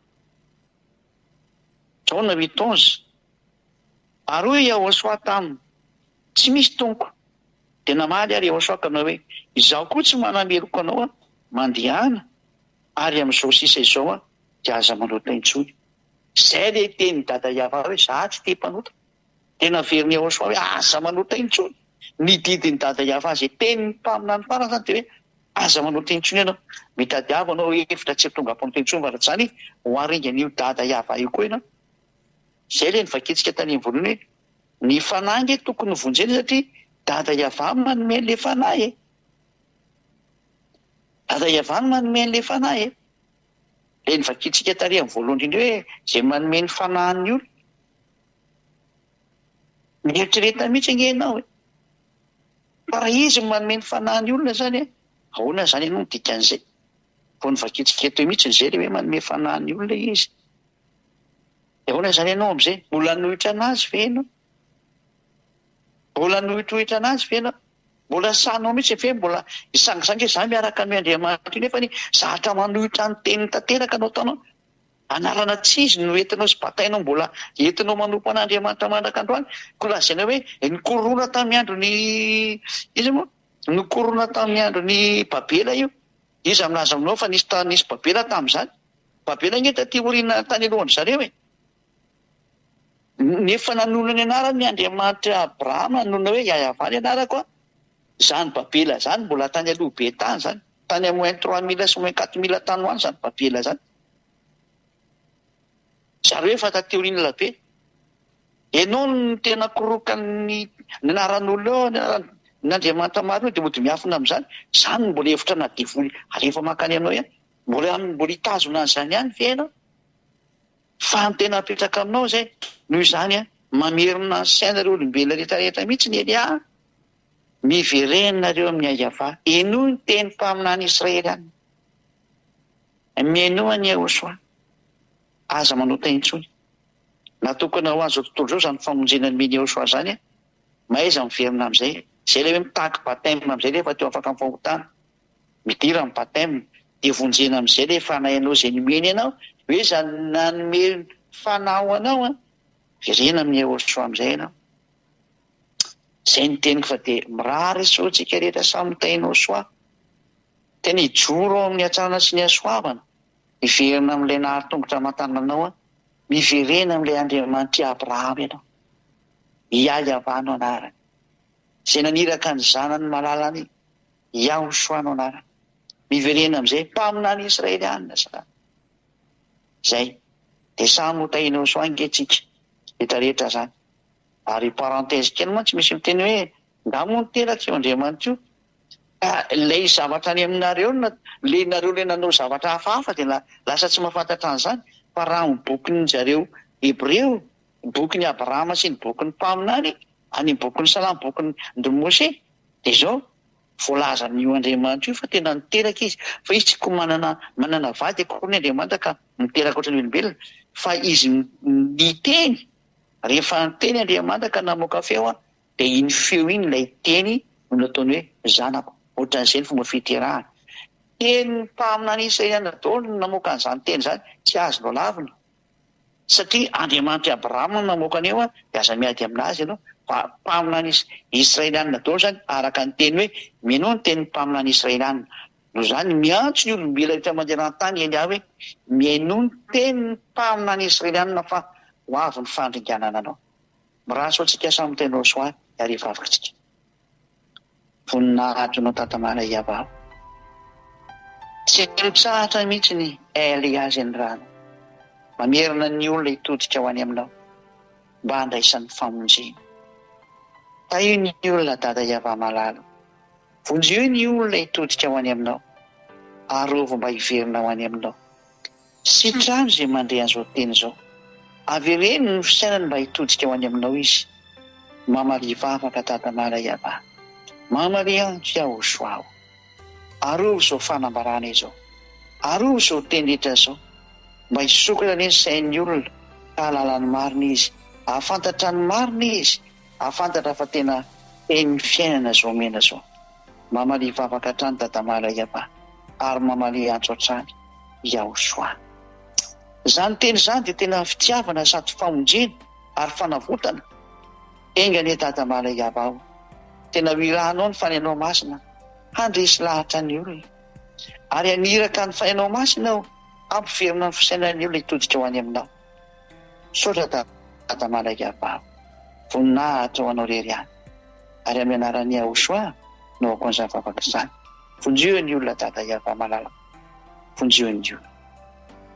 Jaona huit onze, Ary hoy Yahoshuah taminy, Tsy misy, Tompoko. Dia namaly ary Yahoshuah ka nanao hoe, Izaho koa tsy manameloka anao, mandehana, ary amin'izao sisa izao dia aza manota intsony. Izay ilay tenin'i Dada Yavah hoe, Izaho tsy tia mpanota. Dia naverin'i Yahoshuah hoe, Aza manota intsony. Ny didin'i Dada Yavah izay tenin'ny mpaminany farany izany dia hoe, Aza manota intsony ianao. Mitadiava anao hevitra tsy hahatonga mpanota intsony fa raha tsy izany ho aringan'io Dada Yavah io koa ianao. Izay ilay novakintsika tany amin'ny voalohany hoe, ny fanahy ange tokony ho vonjena satria Dada Yavah no manome an'ilay fanahy e. Dada Yavah no manome an'ilay fanahy e. Ilay novakintsika tary amin'ny voalohany indrindra hoe, izay manome ny fanahin'ny olona. Mieritrereta mihitsy ange ianao e. Fa raha izy no manome ny fanahin'ny olona izany e, ahoana izany ianao no dikan'izay? Vao novakintsika eto mihitsy izay ilay hoe manome fanahin'ny olona izy. Dia ahoana izany ianao amin'izay? Mbola hanohitra an'azy ve ianao? Mbola hanohitohitra an'azy ve ianao? Mbola sahinao mihitsy ve mbola hisangisangy hoe izaho miaraka amin'io Andriamanitra io nefa anie zatra manohitra ny teniny tanteraka no ataonao? Anarana tsy izy no entinao sy batainao mbola entinao manompo an'Andriamanitra mandraka androany. Koa lazaina hoe nikorona tamin'ny andron'ny iza moa? Nikorona tamin'ny andron'ny Babela io. Iza milaza aminao fa nisy nisy Babela tamin'izany? Babela ange taty aoriana tany alohan-dry zareo e. Nefa nanonona ny anarany ny Andriamanitr'i Abrahama, nanonona hoe Yahweh ny anarako an. Izany Babela izany mbola tany aloha be tany izany. Tany amin'ny moins 3000 sy moins 4000 tany ho any izany Babela izany. Zareo efa taty aoriana ela be. Enao no tena korokan'ny ny anaran'olona eo, ny anaran'Andriamanitra marina eo dia mody miafina amin'izany. Izany no mbola hevitra na devoly alefa mankany aminao ihany. Mbola mbola hitazona an'izany ihany ve ianao? Fa ny tena apetraka aminao izay, noho izany mamerina ny sainareo olombelona rehetra rehetra mihitsy ny Elia, miverena nareo amin'ny Ayavah, henoy ny teny mpaminany Israely any. Mihainoa an'i Yehosua. Aza manota intsony. Natokana ho an'izao tontolo izao izany famonjena nomen'i Yehosua izany. Mahaiza miverina amin'izay. Izay ilay hoe mitaky baptême amin'izay rehefa te ho afaka amin'ny fahotana. Midira amin'ny baptême. Dia vonjena amin'izay ilay fanahy anao izay nomeny anao. Hoe izany nanome fanahy ho anao an. Verena amin'i Yehosua amin'izay ianao. Izay ny teniko fa dia mirary soa antsika rehetra samy mitainao soa. Tena hijoro ao amin'ny hatsarana sy ny hasoavana, hiverina amin'ilay nahary tongotra aman-tanana anao aho, miverena amin'ilay Andriamanitr'i Abrahama ianao. Yah-Yavah no anarany. Izay naniraka ny Zanany malalany, Yahoshuah no anarany. Miverena amin'izay mpaminany Israelianina izany. Izay. Dia samy ho tahian'i Yahoshuah ange tsika rehetra rehetra izany. Ary parenthèse kely mantsy misy miteny hoe, nga moa niteraka io Andriamanitra io? Ka ilay zavatra any aminareo no le nareo le nanao zavatra hafahafa dia lasa tsy mahafantatra an'izany fa raha ny bokin zareo hebreo, bokin'i Abrahama sy ny bokin'ny mpaminany, any amin'ny bokin'ny salamo, bokin ndry Mose dia izao voalazan'io Andriamanitra io fa tena niteraka izy fa izy tsy ko manana manana vady akory ny Andriamanitra ka miteraka ohatran'ny olombelona fa izy niteny rehefa niteny Andriamanitra ka namoaka feo an Dia iny feo iny ilay teny no nataony hoe zanako. Ohatran'izay ny fomba fiterahana. Tenin'ny mpaminany Isaia daholo no namoaka an'izany teny izany, tsy azonao lavina. Satria Andriamanitr'i Abrahama no namoaka an'io, dia aza miady aminazy ianao. Fa mpaminany Israelianina daholo izany, araka ny teny hoe minoa ny tenin'ny mpaminany Israelianina. Noho izany, miantso ny olombelona rehetra maneran-tany i Elia hoe, Mihainoa ny tenin'ny mpaminany Israelianina fa ho avy ny fandringanana anao. Mirary soa antsika samy tenor soa ary hivavaka tsika. Voninahitro anao Tata Malay Ava. Tsy mitsahatra mihitsy ny LIA ny rano. Mamerina ny olona hitodika ho any aminao mba handraisany famonjena. Tahio ny olona Dada Yava malala. Vonjeo ny olona hitodika ho any aminao. Arovy mba hiverina ho any aminao. Sitrano izay mandre an'izao teny izao. Avereno ny fisainany mba hitodika ho any aminao izy. Mamalia vavaka Dada Malayava. Mamalia antso Yahoshua o. Arovy izao fanambarana izao. Arovy izao teny rehetra izao. Mba hisokatra anie ny sain'ny olona ka hahalala ny marina izy. Hahafantatra ny marina izy. Hahafantatra fa tena tenin'ny fiainana izao omena izao. Mamalia vavaka hatrany Dada Malayava ary mamalia antso hatrany Yahoshua. Izany teny izany dia tena fitiavana sady famonjena ary fanavotana. Enga anie Dada Malayava o! Tena ho irahanao ny Fanahinao Masina handresy lahatra ny olona. Ary haniraka ny Fanahinao Masina aho hampiverina ny fisainan'ny olona hitodika ho any aminao. Misaotra Dada Malaigahavavy. Voninahitra ho anao irery ihany. Ary amin'ny anaran'i Yahushua no aoka an'izany vavaka izany. Vonjeo ny olona Dada Yavah malala. Vonjeo ny olona.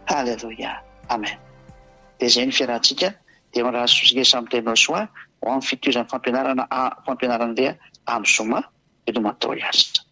Haleloia. Amen. Dia izay ny fiarahantsika. Dia mirary soa antsika samy tenor soa ho amin'ny fitohizan'ny fampianarana fampianaran'i Lea amin'ny zoma. Veloma daholo asa.